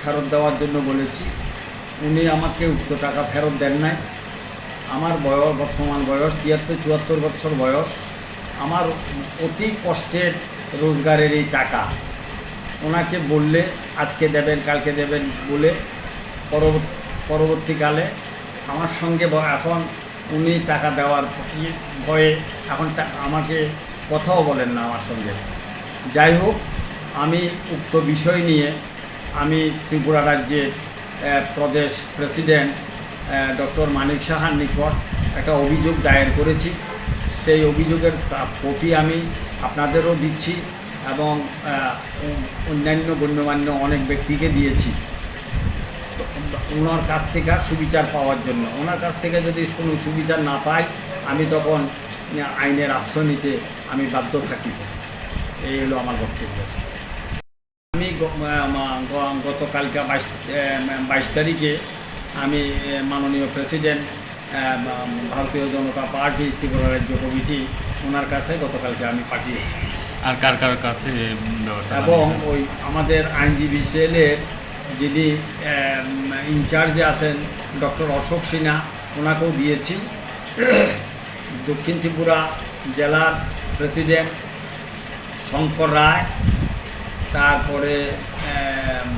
ফেরত দেওয়ার জন্য বলেছি, উনি আমাকে উক্ত টাকা ফেরত দেন নাই। আমার বয়স, বর্তমান বয়স তিয়াত্তর চুয়াত্তর বছর বয়স। আমার অতি কষ্টের রোজগারের এই টাকা। ওনাকে বললে আজকে দেবেন, কালকে দেবেন বলে পরবর্ত-, পরবর্তীকালে আমার সঙ্গে ব-, এখন উনি টাকা দেওয়ার ইয়ে ভয়ে এখন টা-, আমাকে কথাও বলেন না আমার সঙ্গে। যাই হোক, আমি উক্ত বিষয় নিয়ে আমি ত্রিপুরা রাজ্যের, আহ, প্রদেশ প্রেসিডেন্ট, আহ, ডক্টর মানিক সাহার নিকট একটা অভিযোগ দায়ের করেছি। সেই অভিযোগের তা-, কপি আমি আপনাদেরও দিচ্ছি এবং, আহ, অ-, অন্যান্য গণ্যমান্য অনেক ব্যক্তিকে দিয়েছি। তো, ওনার কাছ থেকে সুবিচার পাওয়ার জন্য। ওনার কাছ থেকে যদি কোনো সুবিচার না পাই, আমি তখন, আহ, আইনের আশ্রয় নিতে আমি বাধ্য থাকি। এই হলো আমার বক্তব্য। আমি গ-, মা-, মা-, গ-, গতকালকে বাইশ, এ, বাইশ তারিখে আমি, এ, মাননীয় প্রেসিডেন্ট, এ, মা-, ভারতীয় জনতা পার্টি ত্রিপুরা রাজ্য কমিটি, ওনার কাছে গতকালকে আমি পাঠিয়েছি। আর কার কার কাছে, উম, দেওয়ার কথা এবং বলেছেন? ওই আমাদের আইনজীবী সেলের যিনি, এ, উম, ইনচার্জে আছেন ডক্টর অশোক সিনহা, ওনাকেও দিয়েছি। দক্ষিণ ত্রিপুরা জেলার প্রেসিডেন্ট শঙ্কর রায়, তারপরে, এম,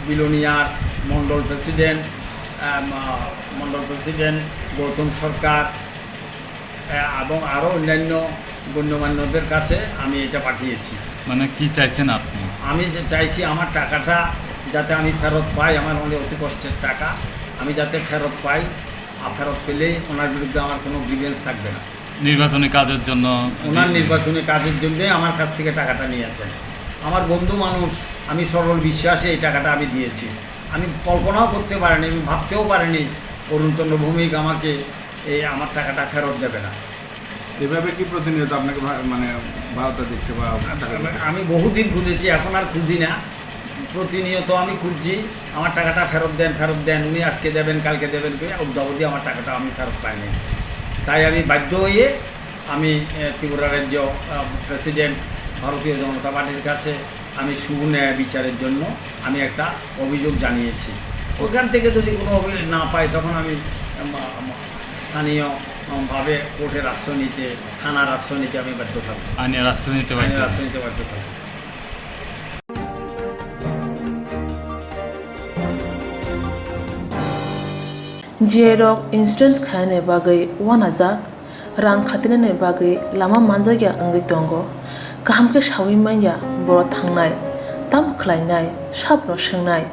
বিলোনিয়ার মণ্ডল প্রেসিডেন্ট, এম, আ, মণ্ডল প্রেসিডেন্ট গৌতম সরকার, এ, এবং আরও অন্যান্য গণ্যমান্যদের কাছে আমি এটা পাঠিয়েছি। মানে, কি চাইছেন আপনি? আমি যে চাইছি, আমার টাকাটা যাতে আমি ফেরত পাই, আমার অনেক অতি কষ্টের টাকা, আমি যাতে ফেরত পাই। আর ফেরত পেলেই ওনার বিরুদ্ধে আমার কোনো গ্রিভেন্স থাকবে না। নির্বাচনী কাজের জন্য? ওনার নির্বাচনী কাজের জন্যই আমার কাছ থেকে টাকাটা নিয়েছেন। আমার বন্ধু মানুষ, আমি সরল বিশ্বাসে এই টাকাটা আমি দিয়েছি। আমি কল্পনাও করতে পারিনি, আমি ভাবতেও পারিনি অরুণ চন্দ্র ভৌমিক আমাকে এই আমার টাকাটা ফেরত দেবে না। এভাবে কি প্রতিনিয়ত আপনাকে ভা-, মানে, বার্তা দিচ্ছে বা টাকা দিচ্ছে? আমি বহুদিন খুঁজেছি, এখন আর খুঁজি না। প্রতিনিয়ত আমি খুঁজছি, "আমার টাকাটা ফেরত দেন, ফেরত দেন।" উনি আজকে দেবেন, কালকে দেবেন করে অদ্যাবধি আমার টাকাটা আমি ফেরত পাইনি। তাই আমি বাধ্য হয়ে আমি, এ, ত্রিপুরা রাজ্য, আ, প্রেসিডেন্ট ভারতীয় জনতা পার্টির কাছে আমি সুন্যায় বিচারের জন্য আমি একটা অভিযোগ জানিয়েছি। ওখান থেকে যদি কোনো অভিযোগ না পাই, তখন আমি, উম, উম, স্থানীয়, উম, ভাবে কোর্টের আশ্রয় নিতে, থানার আশ্রয় নিতে আমি বাধ্য থাকবো। আইনের আশ্রয় নিতে বাধ্য আইনের থাকবো। আশ্রয় নিতে বাধ্য থাকবো। G I rok insurance khaina bagwi uanajak. Rang khatinani bagwi lama manjakya wngwi tongo. Kaham khe saui manya borok thangnai, tamo khlainai, sabono swngnai.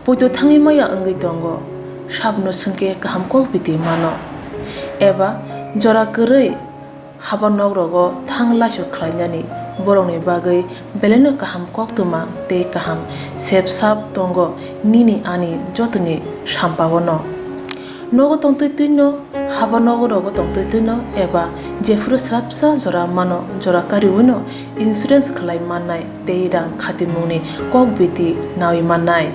Poito thangwi manya wngwi tongo, sabono swngkhe kaham kok biti mano. Eba jora kwrwi haba nok rogo thang laisu khlainani borokni bagwi belaino kaham koktwma tei kaham sep sap tongo nini ani jotoni sampao no. Nogo tongtwi twino, haba nogo rogo tongtwi twino eba jephuru swrapsa jora mano, jora kariwino insurance khlai mannai tei rang khatimungni kok biti nawi mannai.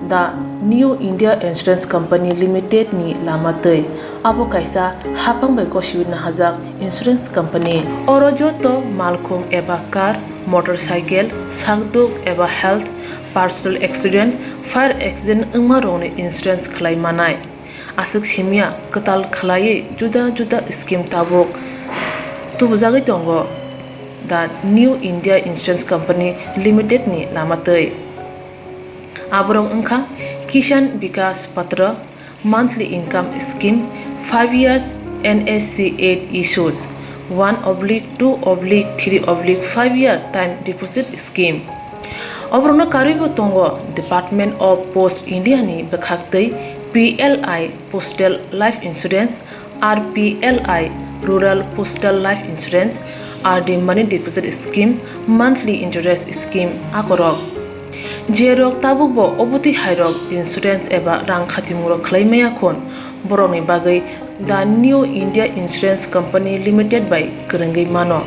The New India Insurance Company Limited ni lama twi. Abo kaisa hapang bai gosiwi nahajak insurance company. Oro joto malkhung eba car, motorcycle, sakduk eba health, personal accident, fire accident wngma rokni insurance khlai manai. Aswk simiya kwtal khwlaiwi juda juda scheme tabuk tubujagwi tongo the New India Insurance Company Limited ni lama twi. Aborok wngkha Kisan Vikas Patra, monthly income scheme, five years N S C eight issues, one oblique two oblique three oblique five year time deposit scheme. Oborokno karwibo tongo Department of Post India ni bwkhaktwi P L I Postal Life Insurance, R P L I Rural Postal Life Insurance, R D Money Deposit Scheme, Monthly Interest Scheme akorok. Jerok tabukbo obotwi hairok insurance eba rang khatimungrok khwlai maya khun, borokni bagwi the New India Insurance Company Limited bai kwrwngwi mano.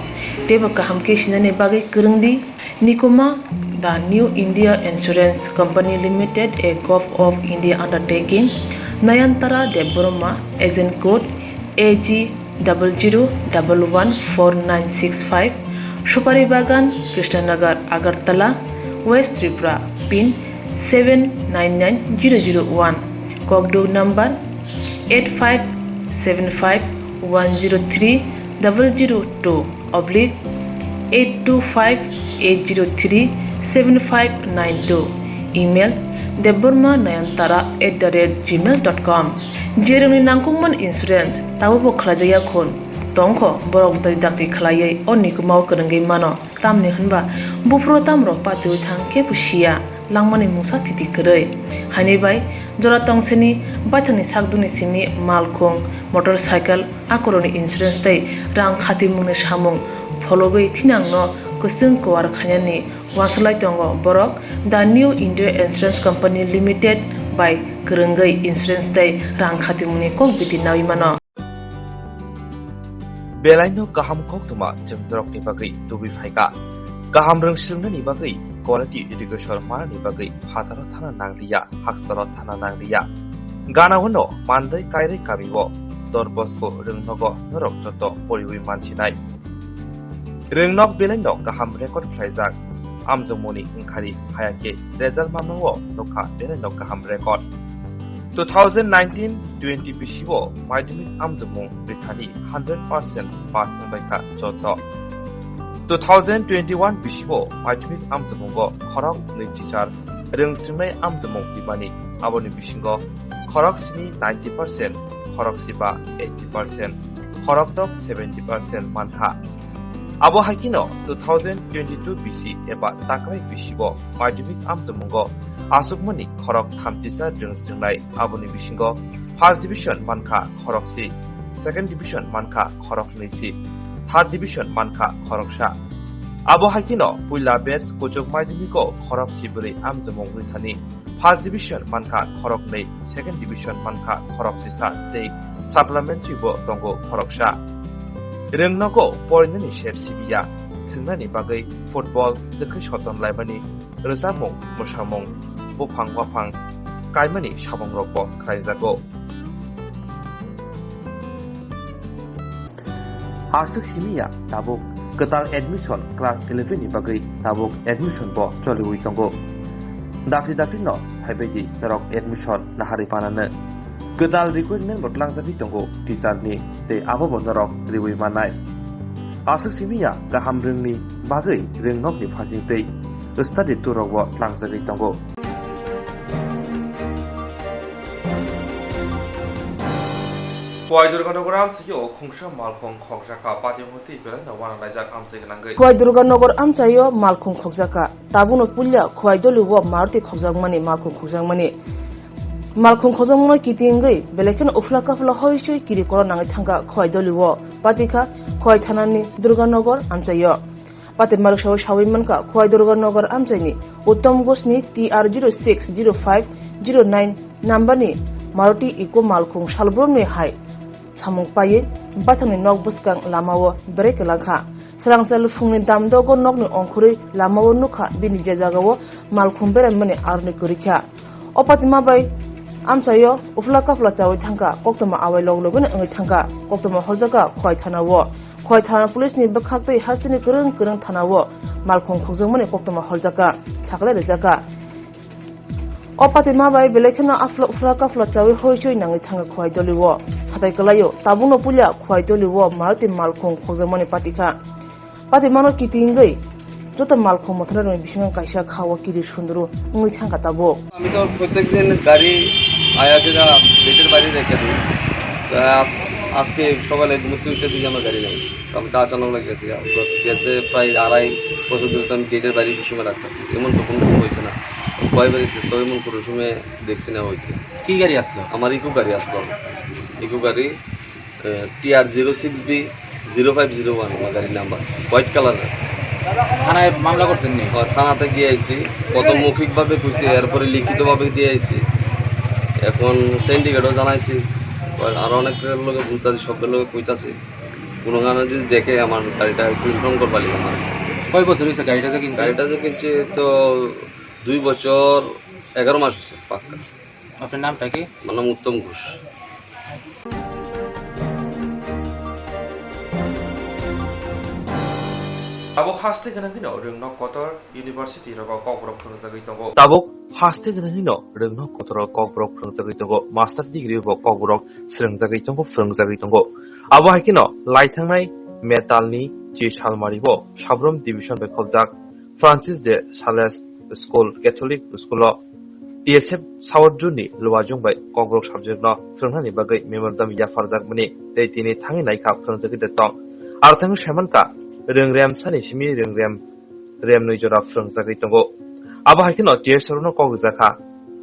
Teibo kaham khe sinani bagwi kwrwng di. Nikuma, the New India Insurance Company Limited, a Govt of India undertaking, Nayantara Debbarma, agent code A G double zero double one four nine six five, Supari Bagan, Krishnanagar, Agartala, West Tripura, pin seven nine nine zero zero one, Kokduk number eight five seven five one zero three double zero two oblique eight two five eight zero three seven five nine two, email debbarma nayantara at the rate gmail dot com. Jerokni nangkukmani insurance tabukbo khwlaijakya khun tongkho, borok twi dakti khwlaiwi o nikumao kwrwngwi mano. Tamni hwnba buphuru tamrok patiwi thang khe bo siya, langmani mungsa thiti kwrwi. Haini bai jora tongseni baithangni sakduni simi malkhung, motorcycle, akorokni insurance tei rang khatimungni samung phologwi thinangno kwchwng kuar khainani uansuk lai tongo borok. The New India Insurance Company Limited bai kwrwngwi insurance tei rang khatimungni kok biti naui mano. Belaino kaham koktwma chwng norokni bagwi tubui phaikha. Kaham rwng swrwngnani bagwi quality education manani bagwi phataro thana nangliya, haksaro thana nangliya. Ganao no Mandai Kairai kamio Don Bosco rwngnogo norok joto poriwi mansinai. Rwngnok belaino kaham record khlaijak. Amjokmungni wngkhari hayakhe result mamnao nokha belaino kaham record. Two thousand nineteen twenty bisio madhyamik amjokmung rithani hundred percent pass wngbaikha joto. Two thousand twenty-one bisio madhyamik amjokmungo khorok nwi chichar rwng swrwngnai amjokmung rimani, aboni bisingo khorok sni ninety percent, khorok siba eighty percent, khorok dok seventy percent mankha. Abo hai kheno two thousand twenty-two bisi eba takrai bisio madhyamik amjokmungo achukmani khorok thamchisa rwng swrwngnai, aboni bisingo first division mankha khorok si, second division mankha khorok nwi si, third division mankha khoroksa. Abo hai kheno puila batch kuchuk madhyamiko khorok si bwrwi amjokmung rithani first division mankha khorok nwi, second division mankha khorok sisa tei supplementary bo tongo khoroksa. Rwngnogo porinani sep sibiya, thwngnani bagwi football twkhwi soton laimani, rwchapmung, mwsamung, buphang waphang kaimani samungrokbo khlaijago. Aswk simiya tabuk kwtal admission class eleven ni bagwi tabuk admission bo choliwi tongo. Dakti dakti no phaibaidi norok admission naharwi panano. Kwtal recruitment bo tlangjagwi tongo teacher ni, tei abo bo norok riwi mannai. Aswk simiya kaham rwngni bagwi rwngnokni phasing tei study tour rok bo tlangjagwi tongo. Khowai Durganagar amchaio khungsa malkhung khokjakha, patimhoti belaino uanalaijak amchai gwnangwi. Khowai Durganagar amchaio malkhung khokjakha. Tabukno puila Khowai Dolio Maruti khokjakmani, malkhung khokjakmani. Malkhung khokjakmano kitingwi belai kheno uphla kaphla hoi soi kiri koro nangwi thangkha Khowai Dolio. Patikha Khowai thanani Durganagar amchaio. Pate maruk sawi sawi mankha Khowai Durganagar amchaini Uttom Ghoshni T R zero six zero five zero nine numberni Maruti Eeco malkhung salbrumni hai samung paiwi baithangni nok bwskang lamao berai kwlangkha. Swrangsa luphungni damdogo nokni ongkhorwi lamao nukha bini je jagao malkhung beraimani aroni kwrwikha. O patima bai amchaio uphla kaphla chawi thangkha, koktwma awai log logino wngwi thangkha, koktwma horjakha Khowai thanao. Khowai thana police ni bwkhak tei hasteni kwrwng kwrwng thanao malkhung khukjakmani koktwma horjakha, sakhlai rwjakha. O patima bai belai kheno aphla uphla kaphla chawi hoi choi nangwi thangwi Khowai Doli o. Satai kwlaio, tabukno puila Khowai Doli o Maruti malkhung khokjakmani patikha. Patimano kiti wngwi joto malkhung mothanarokni bisingo kaisa kha o kirir sunduru wngwi thangkha tabuk. আমি তো প্রত্যেকদিন গাড়ি আয়া যেটা বেটের বাড়ি রেখে দিই। তা আজ-, আজকে সকালে ঘুম থেকে উঠে দেখি আমার গাড়ি নেই। আমি তো আচানক লাগে গেছি। গেছে প্রায় আড়াই বছর ধরে তো আমি গেটের বাইরে সবসময় রাখতেছি। এমন তো কোনো দিন হয়েছে না। কয়বার এসে তো এমন কোনো সময় দেখছি না হয়েছে। কি গাড়ি আসলো? আমার ইকো গাড়ি আসলো। ইকো গাড়ি, এ, T R zero six B zero five zero one আমার গাড়ির নাম্বার। White colour. থানায় মামলা করছেন নি? ও, থানাতে গিয়ে আইছি। প্রথম মৌখিকভাবে কইছি, এরপরে লিখিতভাবে দিয়ে আইছি। এখন সিন্ডিকেটও জানাইছি। আর আরো অনেকের লগে বলতাছি, সবের লগে কইতাছি। কোনো কারণে যদি দেখে আমার গাড়িটা একটু রিটার্ন করবা লিখে আমার। কয় বছর হয়েছে গাড়িটা যে কিনছে? গাড়িটা যে কিনছে তো দুই বছর এগারো মাস হয়েছে পাক্কা। আপনার নামটা কি? আমার নাম উত্তম Ghosh. Abo haste gwnangwino rwngno kotor university rogo kokborok phwrwngjagwi tongo. Tabuk haste gwnangwino rwngno kotoro kokborok phwrwngjagwi tongo, master degree bo kokborok swrwngjagwi tongo, phwrwngjagwi tongo. Abo hai kheno lai thangnai metalni chi salmari bo Sabrom division bai khobjak Francis de Sales School, Catholic School o T S F South Zone ni Luwajung bai kokborok subject no phwrwngnani bagwi memorandum yapharjakmani tei tini thangwi naikha phwrwngjagwi de tong. Aro thangwi saimankha, rwngrem sani simi rwngrem remnwi jora phwrwngjagwi tongo. Abo hai kheno T S F no kok rijakha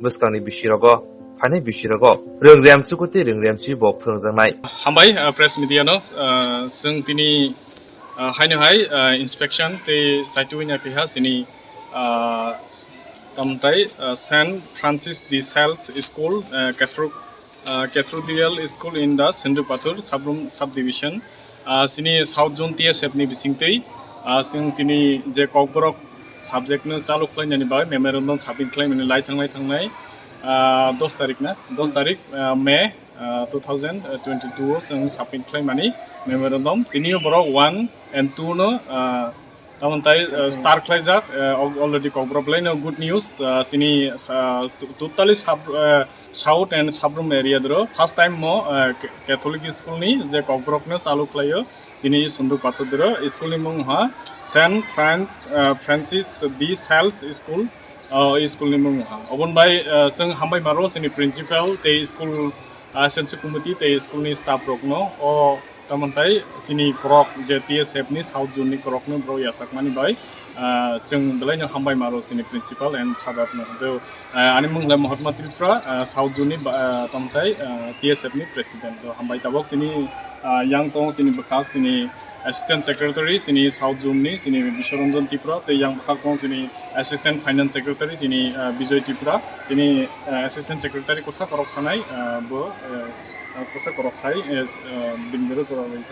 bwskangni bisirogo, phainai bisirogo rwngrem chukutwi rwngrem si bo phwrwngjaknai. Hambai, uh, press media no, uh, chwng tini, uh, haino hai, uh, inspection tei chaitugwi naipiha chini, uh, tamtai, uh, Saint Francis de Sales School, uh, Catholic, uh, Cathedral School in the Sindu Pathur Sabrum Subdivision. Uh, chini South Zone T S F ni bisingtwi, uh, chwng chini je kokborok subject no chalu khlainani bagwi memorandum submit khlaimani lai thangnai thangnai, uh, dos tarik na, dos tarik, uh, May, uh, two thousand twenty-two o chwng submit khlaimani memorandum. Tini o borok one and two no, uh, tamoni tai, uh, star khlaijak, uh, al-, already kokborok belai no good news, uh, chini, uh, to-, totally sub, uh, South and Sabrum area dro first time mo, uh, Ca-, Catholic school ni je kokborok no chalu khlaio chini Sunduk Pathor dro school ni mung ha Saint Francis, uh, Francis de Sales School, uh, school ni mung ha. Obon bai, uh, chwng hambai maro chini principal tei school, uh, sense committee tei school ni staff rok no o Tamoni tai chini korok je T S F ni South Zone ni korok no borok yachakmani bai, ah, chwng belai no hambai maro chini principal and father no. Tei, ah, ani mung le Mahatma Tripura, ah, South Zone ni ba-, ah, tamoni tai, ah, T S F ni president. To hambai tabok chini, ah, yang tong chini bwkhak chini assistant secretary chini South Zone ni chini Biswaranjan Tripura tei yang bwkhak tong chini assistant finance secretary chini, ah, Bijoy Tripura chini, ah, assistant secretary kosa korok sanai, ah, bo, ah, ah, kosa korok sai, eh, ah, bini bero jora bai.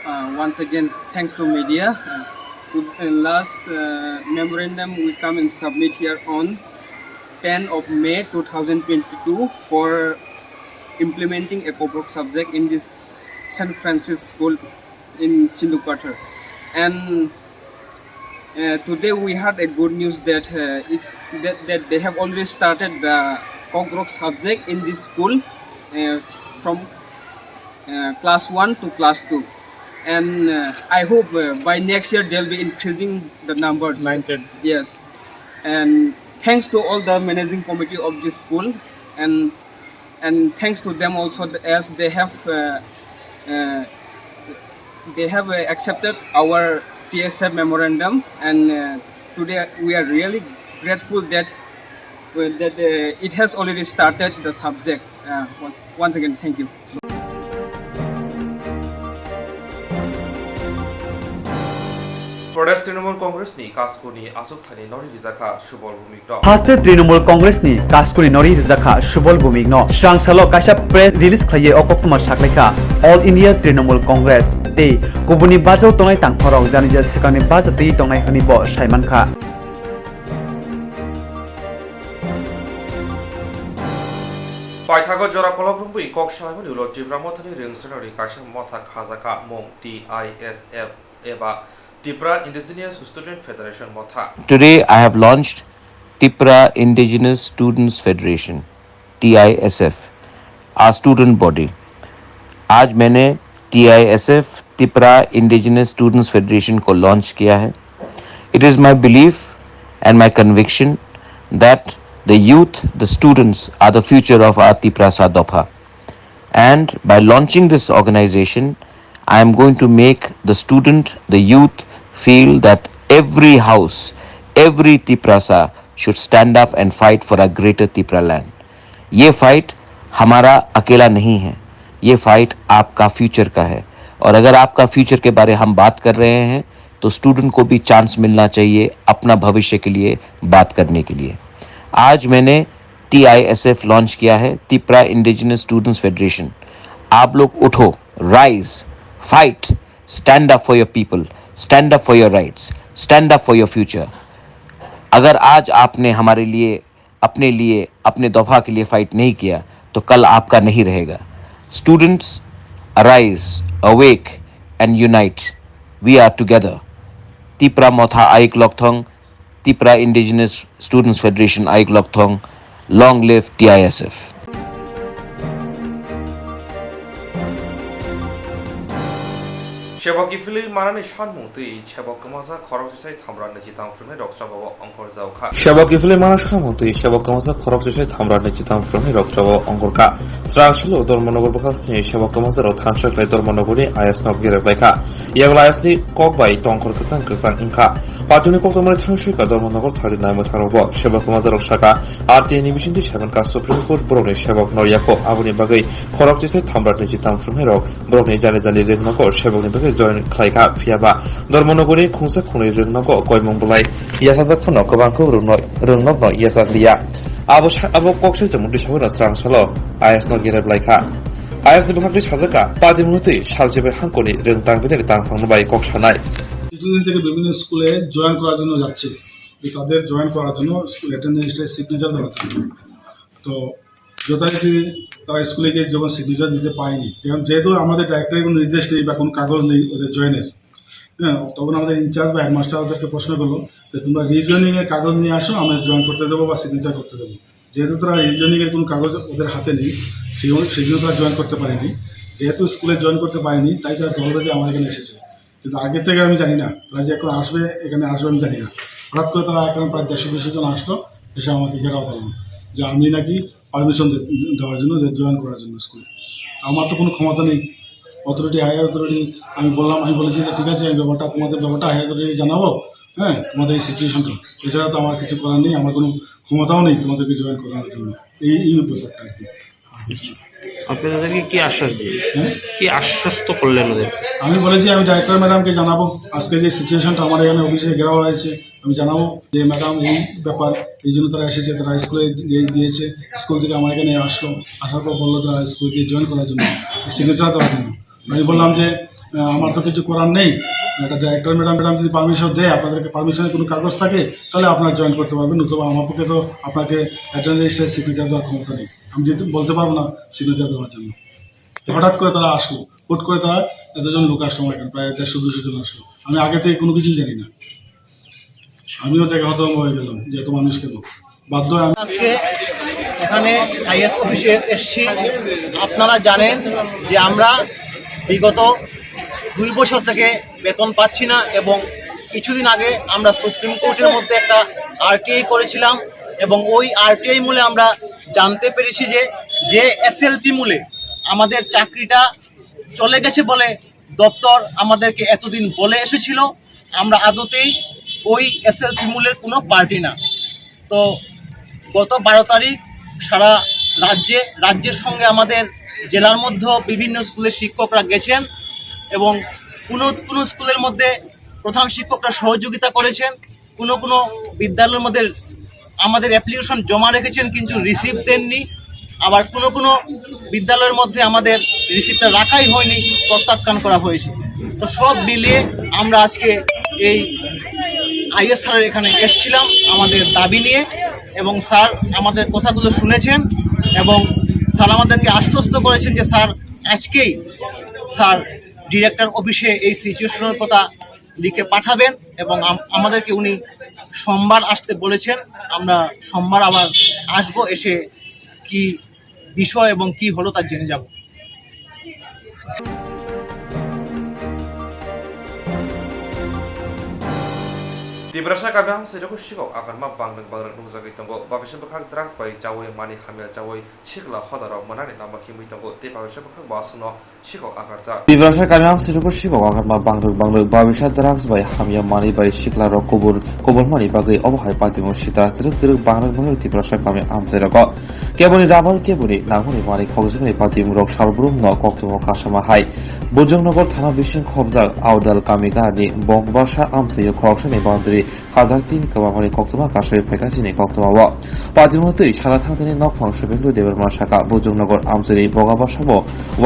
Uh, once again, thanks to media. Uh, to, uh, last, uh, memorandum we come and submit here on ten of May two thousand twenty-two for implementing a Kokborok subject in this Saint Francis School in Sindhupathar. And, uh, today we heard a good news that, uh, it's, that, that they have already started the Kokborok subject in this school, uh, from uh, class one to class two. And, uh, I hope, uh, by next year they'll be increasing the numbers. Nine, ten. Yes. And thanks to all the managing committee of this school, and, and thanks to them also, th-, as they have, uh, uh, they have, uh, accepted our T S F memorandum, and, uh, today we are really grateful that, uh, that, uh, it has already started the subject. Uh, once, once again, thank you. Pradesh Trinamool Congress ni Kaskoni aswk thani nori rijakha Subol Bhumik rok. Haste Trinamool Congress ni Kaskoni nori rijakha Subol Bhumik no srang salo kaisa press release khlaiwi o koktwma saklaikha All India Trinamool Congress tei kubuni barjao tongnai tangkhorok jani je swkangni barja twi tongnai hwnwi bo saimankha. Paithago jora kolok rwngwi kok salaimani ulo Tipra Mothani rwngsenani kaisa motha khajakha mung T I S F eba Tipra Indigenous Student Federation motha. Today I have launched Tipra Indigenous Students Federation, T I S F, our student body. आज मैंने T I S F, Tipra Indigenous Students Federation को लॉन्च किया है। It is my belief and my conviction that the youth, the students are the future of our Tiprasa Dopha. And by launching this organization, I am going to make the student, the youth feel that every house, every Tiprasa should stand up and fight for a greater Tipraland. ये फाइट हमारा अकेला नहीं है, ये फाइट आपका फ्यूचर का है। और अगर आपका फ्यूचर के बारे हम बात कर रहे हैं, तो स्टूडेंट को भी चांस मिलना चाहिए अपना भविष्य के लिए बात करने के लिए। आज मैंने T I S F launch किया है, तिप्रा इंडिजिनस स्टूडेंट्स फेडरेशन। आप लोग उठो, rise, fight, stand up for your people, stand up for your rights, stand up for your future. अगर आज आपने हमारे लिए, अपने लिए, अपने दफा के लिए फाइट नहीं किया, तो कल आपका नहीं रहेगा। Students, arise, awake and unite. We are together. Tipra Motha Aik Lokthong, Tipra Indigenous Students Federation Aik Lokthong, long live T I S F. Sebo kiphilwi manani sanmung twi sebo kwmajak khorok jisai thamra niji tang phwrwngnai rok chobao ongkhorjao kha. Sebo kiphilwi mana samung twi sebo kwmajak khorok jisai thamra niji tang phwrwngnai rok chobao ongkhor kha. Srang salo Dharmanagar bwkhak sini sebo kwmajak rok thansa khlai Dharmanagarni I S no gerek lai kha. Yago I S ni kok bai tongkhor kwchang kwchang wngkha. Patini koktwmani thangsoika Dharmanagar thari nai mwthangrokbo sebo kwmajak rok saka, R T I ni bisingtwi seven ka Supreme Court borokni sebok no yakho, aboni bagwi khorok chisai thamra niji tang phwrwngnairok borokni jani jani rwngnogo sebokni bagwi join khlai kha. Phiya ba Dharmanagarni khungsa khungnwi rwngnogo koimung bwlai yachajak phano kwbang khe rwngno-, rwngnokno yachak liya. Abo sa-, abo kok saichomung twi sabaino srang salo I S no gerek lai kha. I S ni bwkhak twi sajak kha, party mwnwi twi salchibai hangkoni rwng tang bini tang phangno bai kok sanai. কিছুদিন থেকে বিভিন্ন স্কুলে জয়েন করার জন্য যাচ্ছে, যে তাদের জয়েন করার জন্য স্কুল অ্যাটেন্ডেন্স লিস্টে সিগনেচার দেওয়ার জন্য। তো যথারীতি তারা স্কুলে গিয়ে যখন সিগনেচার দিতে পায়নি, যেমন যেহেতু আমাদের ডাইরেক্টর কোনো নির্দেশ নেই বা কোনো কাগজ নেই ওদের জয়েনের, হ্যাঁ, তখন আমাদের ইনচার্জ বা হেডমাস্টার ওদেরকে প্রশ্ন করলো যে, "তোমরা রিজয়েনিং এর কাগজ নিয়ে আসো, আমরা জয়েন করতে দেবো বা সিগনেচার করতে দেবো।" যেহেতু তারা রিজয়েনিং এর কোনো কাগজ ওদের হাতে নেই, সেই অনু-, সেই জন্য তারা জয়েন করতে পারেনি। যেহেতু স্কুলে জয়েন করতে পারেনি, তাই তারা দলবেঁধে আমার এখানে এসেছে। কিন্তু আগে থেকে আমি জানি না, তারা যে এখন আসবে, এখানে আসবে আমি জানি না। হঠাৎ করে তারা এখন প্রায় দেড়শো দুশো জন আসলো, এসে আমাকে ঘেরাও করলো যে আমি নাকি পারমিশন দে-, দেওয়ার জন্য, যে জয়েন করার জন্য স্কুলে। আমার তো কোনো ক্ষমতা নেই, অথরিটি, হায়ার অথরিটি। আমি বললাম, আমি বলেছি যে, "ঠিক আছে, আমি ব্যাপারটা, তোমাদের ব্যাপারটা হায়ার অথরিটি জানাবো, হ্যাঁ, তোমাদের এই সিচুয়েশনটা। এছাড়া তো আমার কিছু করার নেই, আমার কোনো ক্ষমতাও নেই তোমাদেরকে জয়েন করানোর জন্য।" এই, এই ব্যাপারটা আর কি। আপনি তাদেরকে কি আশ্বাস দিলেন? হ্যাঁ? কি আশ্বস্ত করলেন ওদের? আমি বলেছি, "আমি ডাইরেক্টর ম্যাডামকে জানাবো, আজকে যে সিচুয়েশনটা আমার এখানে অফিসে ঘেরাও হয়েছে, আমি জানাবো যে, ম্যাডাম, এই ব্যাপার, এই জন্য তারা এসেছে, তারা স্কুলে গিয়ে দিয়েছে, স্কুল থেকে আমার এখানে আসলো, আসার পর বললো তারা স্কুলে গিয়ে জয়েন করার জন্য, সিগনেচার দেওয়ার জন্য।" আমি বললাম যে, আহ, "আমার তো কিছু করার নেই, একটা ডাইরেক্টর ম্যাডাম, ম্যাডাম যদি পারমিশন দেয়, আপনাদেরকে পারমিশনের কোনো কাগজ থাকে, তাহলে আপনারা জয়েন করতে পারবেন, নতুবা আমার পক্ষে তো আপনাকে অ্যাটেন্ডেন্স লিস্টে সিগনেচার দেওয়ার ক্ষমতা নেই, আমি যেহেতু বলতে পারবো না সিগনেচার দেওয়ার জন্য।" হঠাৎ করে তারা আসলো, হুট করে তারা এতজন লোক আসলো আমার এখানে, প্রায় দেড়শো দুশো জন আসলো। আমি আগে থেকে কোনো কিছুই জানি না, আমিও দেখে হতভম্ব হয়ে গেলাম যে এত মানুষ কেন। বাধ্য হয়ে আমি আজকে এখানে আইএস অফিসে এসছি। আপনারা জানেন যে আমরা বিগত দুই বছর থেকে বেতন পাচ্ছি না এবং কিছুদিন আগে আমরা সুপ্রিম কোর্টের মধ্যে একটা আরটিআই করেছিলাম এবং ওই আরটিআই মূলে আমরা জানতে পেরেছি যে, যে এসএলপি মূলে আমাদের চাকরিটা চলে গেছে বলে দপ্তর আমাদেরকে এতদিন বলে এসেছিল, আমরা আদতেই ওই এসএলপি মূলের কোনো পার্টি না। তো গত বারো তারিখ সারা রাজ্যে, রাজ্যের সঙ্গে আমাদের জেলার মধ্যেও বিভিন্ন স্কুলের শিক্ষকরা গেছেন এবং কোনো কোনো স্কুলের মধ্যে প্রধান শিক্ষকরা সহযোগিতা করেছেন, কোনো কোনো বিদ্যালয়ের মধ্যে আমাদের অ্যাপ্লিকেশন জমা রেখেছেন কিন্তু রিসিভ দেননি, আবার কোনো কোনো বিদ্যালয়ের মধ্যে আমাদের রিসিভটা রাখাই হয়নি, প্রত্যাখ্যান করা হয়েছে। তো সব মিলিয়ে আমরা আজকে এই আইএস স্যারের এখানে এসছিলাম আমাদের দাবি নিয়ে এবং স্যার আমাদের কথাগুলো শুনেছেন এবং স্যার আমাদেরকে আশ্বস্ত করেছেন যে স্যার আজকেই স্যার ডিরেক্টর অফিসে এই সিচুয়েশনের কথা লিখে পাঠাবেন এবং আম-, আমাদেরকে উনি সোমবার আসতে বলেছেন, আমরা সোমবার আবার আসবো, এসে কি বিষয় এবং কি হলো তা জেনে যাব। Tiprasa kami hamsai rok sikok agarma bangdwk bangdwk nukjagwi tongo. Babisa bwkhak drugs bai chawi mani hamya chawi sikla hoda rok mwnani lama himwi tongo. Tei babisa bwkhak bo aswkno sikok akarjak. Tiprasa kami hamsai rok sikok agarma bangdwk bangdwk babisa drugs bai hamya mani bai sikla rok kubur kubur mani bagwi obo hai patimung sita twrwk twrwk bangdwk bangdwk Tiprasa kami hamsai rogo. Keboni rabal keboni nangmani mani khokjaknai patimung rok salbrum no koktwma kasama hai. Bujongnagar thana bising khobjak Audal kami gani Bongbasa amchaio khoroksani boundary kajak tin kwbangmani koktwma kasai phaikha chini koktwma o. Patimung twi sana thangthani nokphang Subendra Debbarma saka Bujongnagar amchaini Bogabasa bo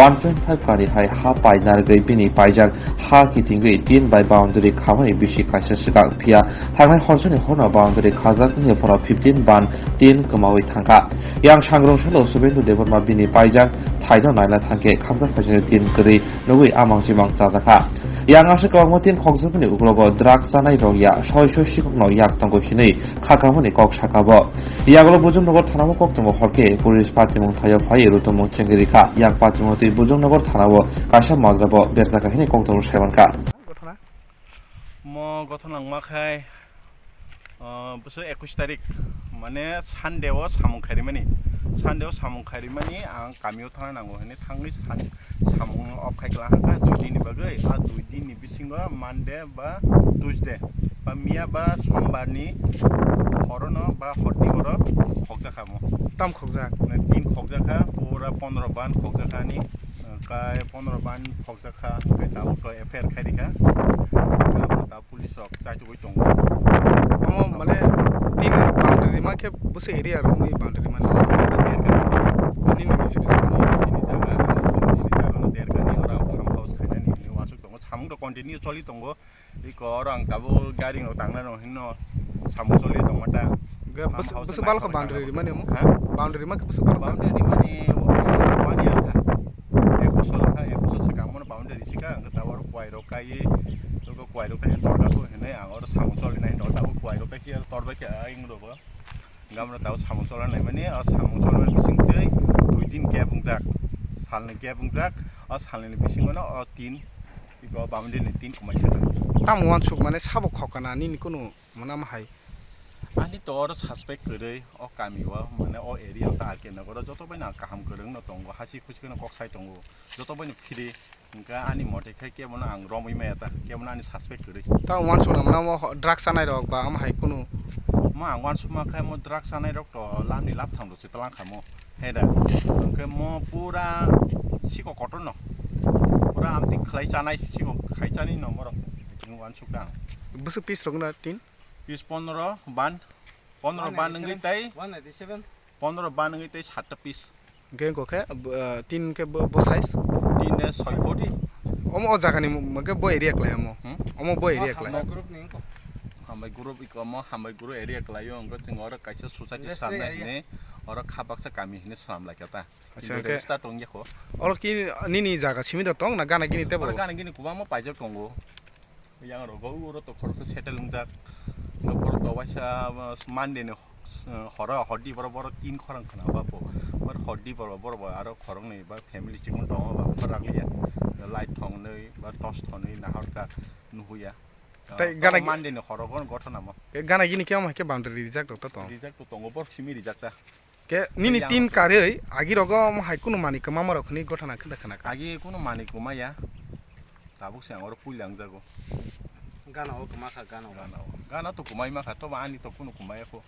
one point five kari hai ha pai narwgwi bini paijak ha kitingwi tin bai boundary khamani bisi kaisa swkang phiya thangnai horsani horno boundary khajak wngya phano fifteen ban tin kwmawi thangkha. Yang sangrong salo Subendra Debbarma bini paijak thaino naina thangkhe khakjak phaisani tin kwrwi nugwi amang chimang chajakha. Yang aswk kwbangma tin khokjakmani uklogo drug chanai rok ya soi soi sikokno yak tongo hinwi khakamani kok saka bo. Yagulo Bujongnagar thanao kok tongo horkhe police patimung thaio phai rutumung chengwi rikha. Yang patimung twi Bujongnagar thanao kaisa majra bo berjakha hinwi kok tongo saimankha. Mo gothona wngma khai, ah, bwswk ekush tarik, mane Sunday o samung kharimani. Sunday o samung kharimani ang kamio thangna nango hinwi thangwi san-, samung off khai kwlangkha dui din ni bagwi. A dui din ni bisingo Monday ba Tuesday ba miya ba Sombar ni horono ba horti oro khokjakha mo. Tam khokjak? Mane tin khokjakha, pura pondro ban khokjakha ani, kai pondro ban khokjakha, kai tabuk to F I R khai rikha. Tabuk ta police rok chaitugwi tongo. Omo mane tin boundary rima khe bwswk area romwi boundary rima nini? Nini nini sini jaga, nini sini jaga, nini sini jaga no derkani ora farm house khainani hinwi uansuk tongo. Samung rok continue choli tongo. Iko oro ang tabuk gari rok tangna rok hinno samung choli tongma ta. Farm house bwswk balkha boundary rima ni omo? Ha? Boundary rima khe bwswk balkha? Boundary rima ni one year kha. Ek bosor kha, ek bosor swkang bono boundary risi kha, ang tabuk oro kwai rok kaiwi, tabuk kwai rok kaiwi torka thung hinwi ang oro samung choli nai hinwi tabuk kwai rok kaiwi tor bai kha ayung rok bo. Gamra tabuk samung choli nai mani, o samung choli mani bising twi dui din gap wngjak, salni gap wngjak, o salni bisingo no o tin, iko boundary ni tin kwmai kha. Tamo uansuk mane sabo khokana nini kunu mwnama hai? Ani to oro suspect kwrwi o kami o, mane o area o ta R K Nagar o joto bai no ang kaham kwrwng no tongo, hasi khusi kheno kok sai tongo, joto bai no free. Hwnkhe ani mote khe kebono ang romwi maya ta, kebono ani suspect kwrwi. Ta uansukna mwnamo ho-, drugs chanai rok ba omo hai kunu? Mo ang uansukma khe mo drugs chanai rok to lamni lapthang rok se twlang kha mo, he da? Hwnkhe mo pura siko kotor no, pura amtwi khlai chanai, siko khai chanai no morok, chwng uansuk ta ang. Bwswk piece rok na tin? Piece pondro ban, pondro ban wngwi tei, one ninety seven. Pondro ban wngwi tei satta piece. Hwnkhe wngkha khe, bo, ah, tin khe bo, bo size? Tin de soi foot. Omo o jaga ni mung khe bo area kwlai omo. Hmm? Omo bo area kwlai. Hambai group ni wngkha. Hambai group iko omo, hambai group area kwlai o, wngkha chwng oro kaisa society swnamnai hinwi, oro kha baksa kami hinwi swnam lai kha ta. Acha, kintu hwnkhe register tong ya kho. Oro ki nini jaga simi da tong na gana gini tebo? Oro gana gini kwbangma paijak tongo. Yang rogo uro to khoroksa settle wngjak. Borok to waisa, uh, Monday ni, uh, horo hodi borok, borok tin khorang khna ba bo. Borok hodi borok, borok bo aro khoroknwi ba family chikon tongo ba, borok liya. Light thongnwi ba torch thonwi nahorkha nuhuya. Tei uh, gana to Monday ni horo gon gothona mo. Gana gini khe omo hai khe boundary rijak rok to tong? Rijak to tongo, borok simi rijak ta. Ke nini tin karwi agi rogo omo hai kunu mani kwma rok hwnwi gothana khwda khwna kha. Agi kunu mani kwma ya. Tabuk se ang oro puila wngjago. Gana o kwma kha, gana o. Gana o. Gana to kwmai ma kha, tobo ani to kunu kwmai ya kho.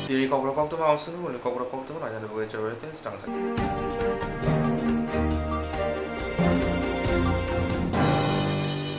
Tini kokrok koktwma, ang swngo hwnwi kokrok koktwma nainani bagwi chawai tei swrang.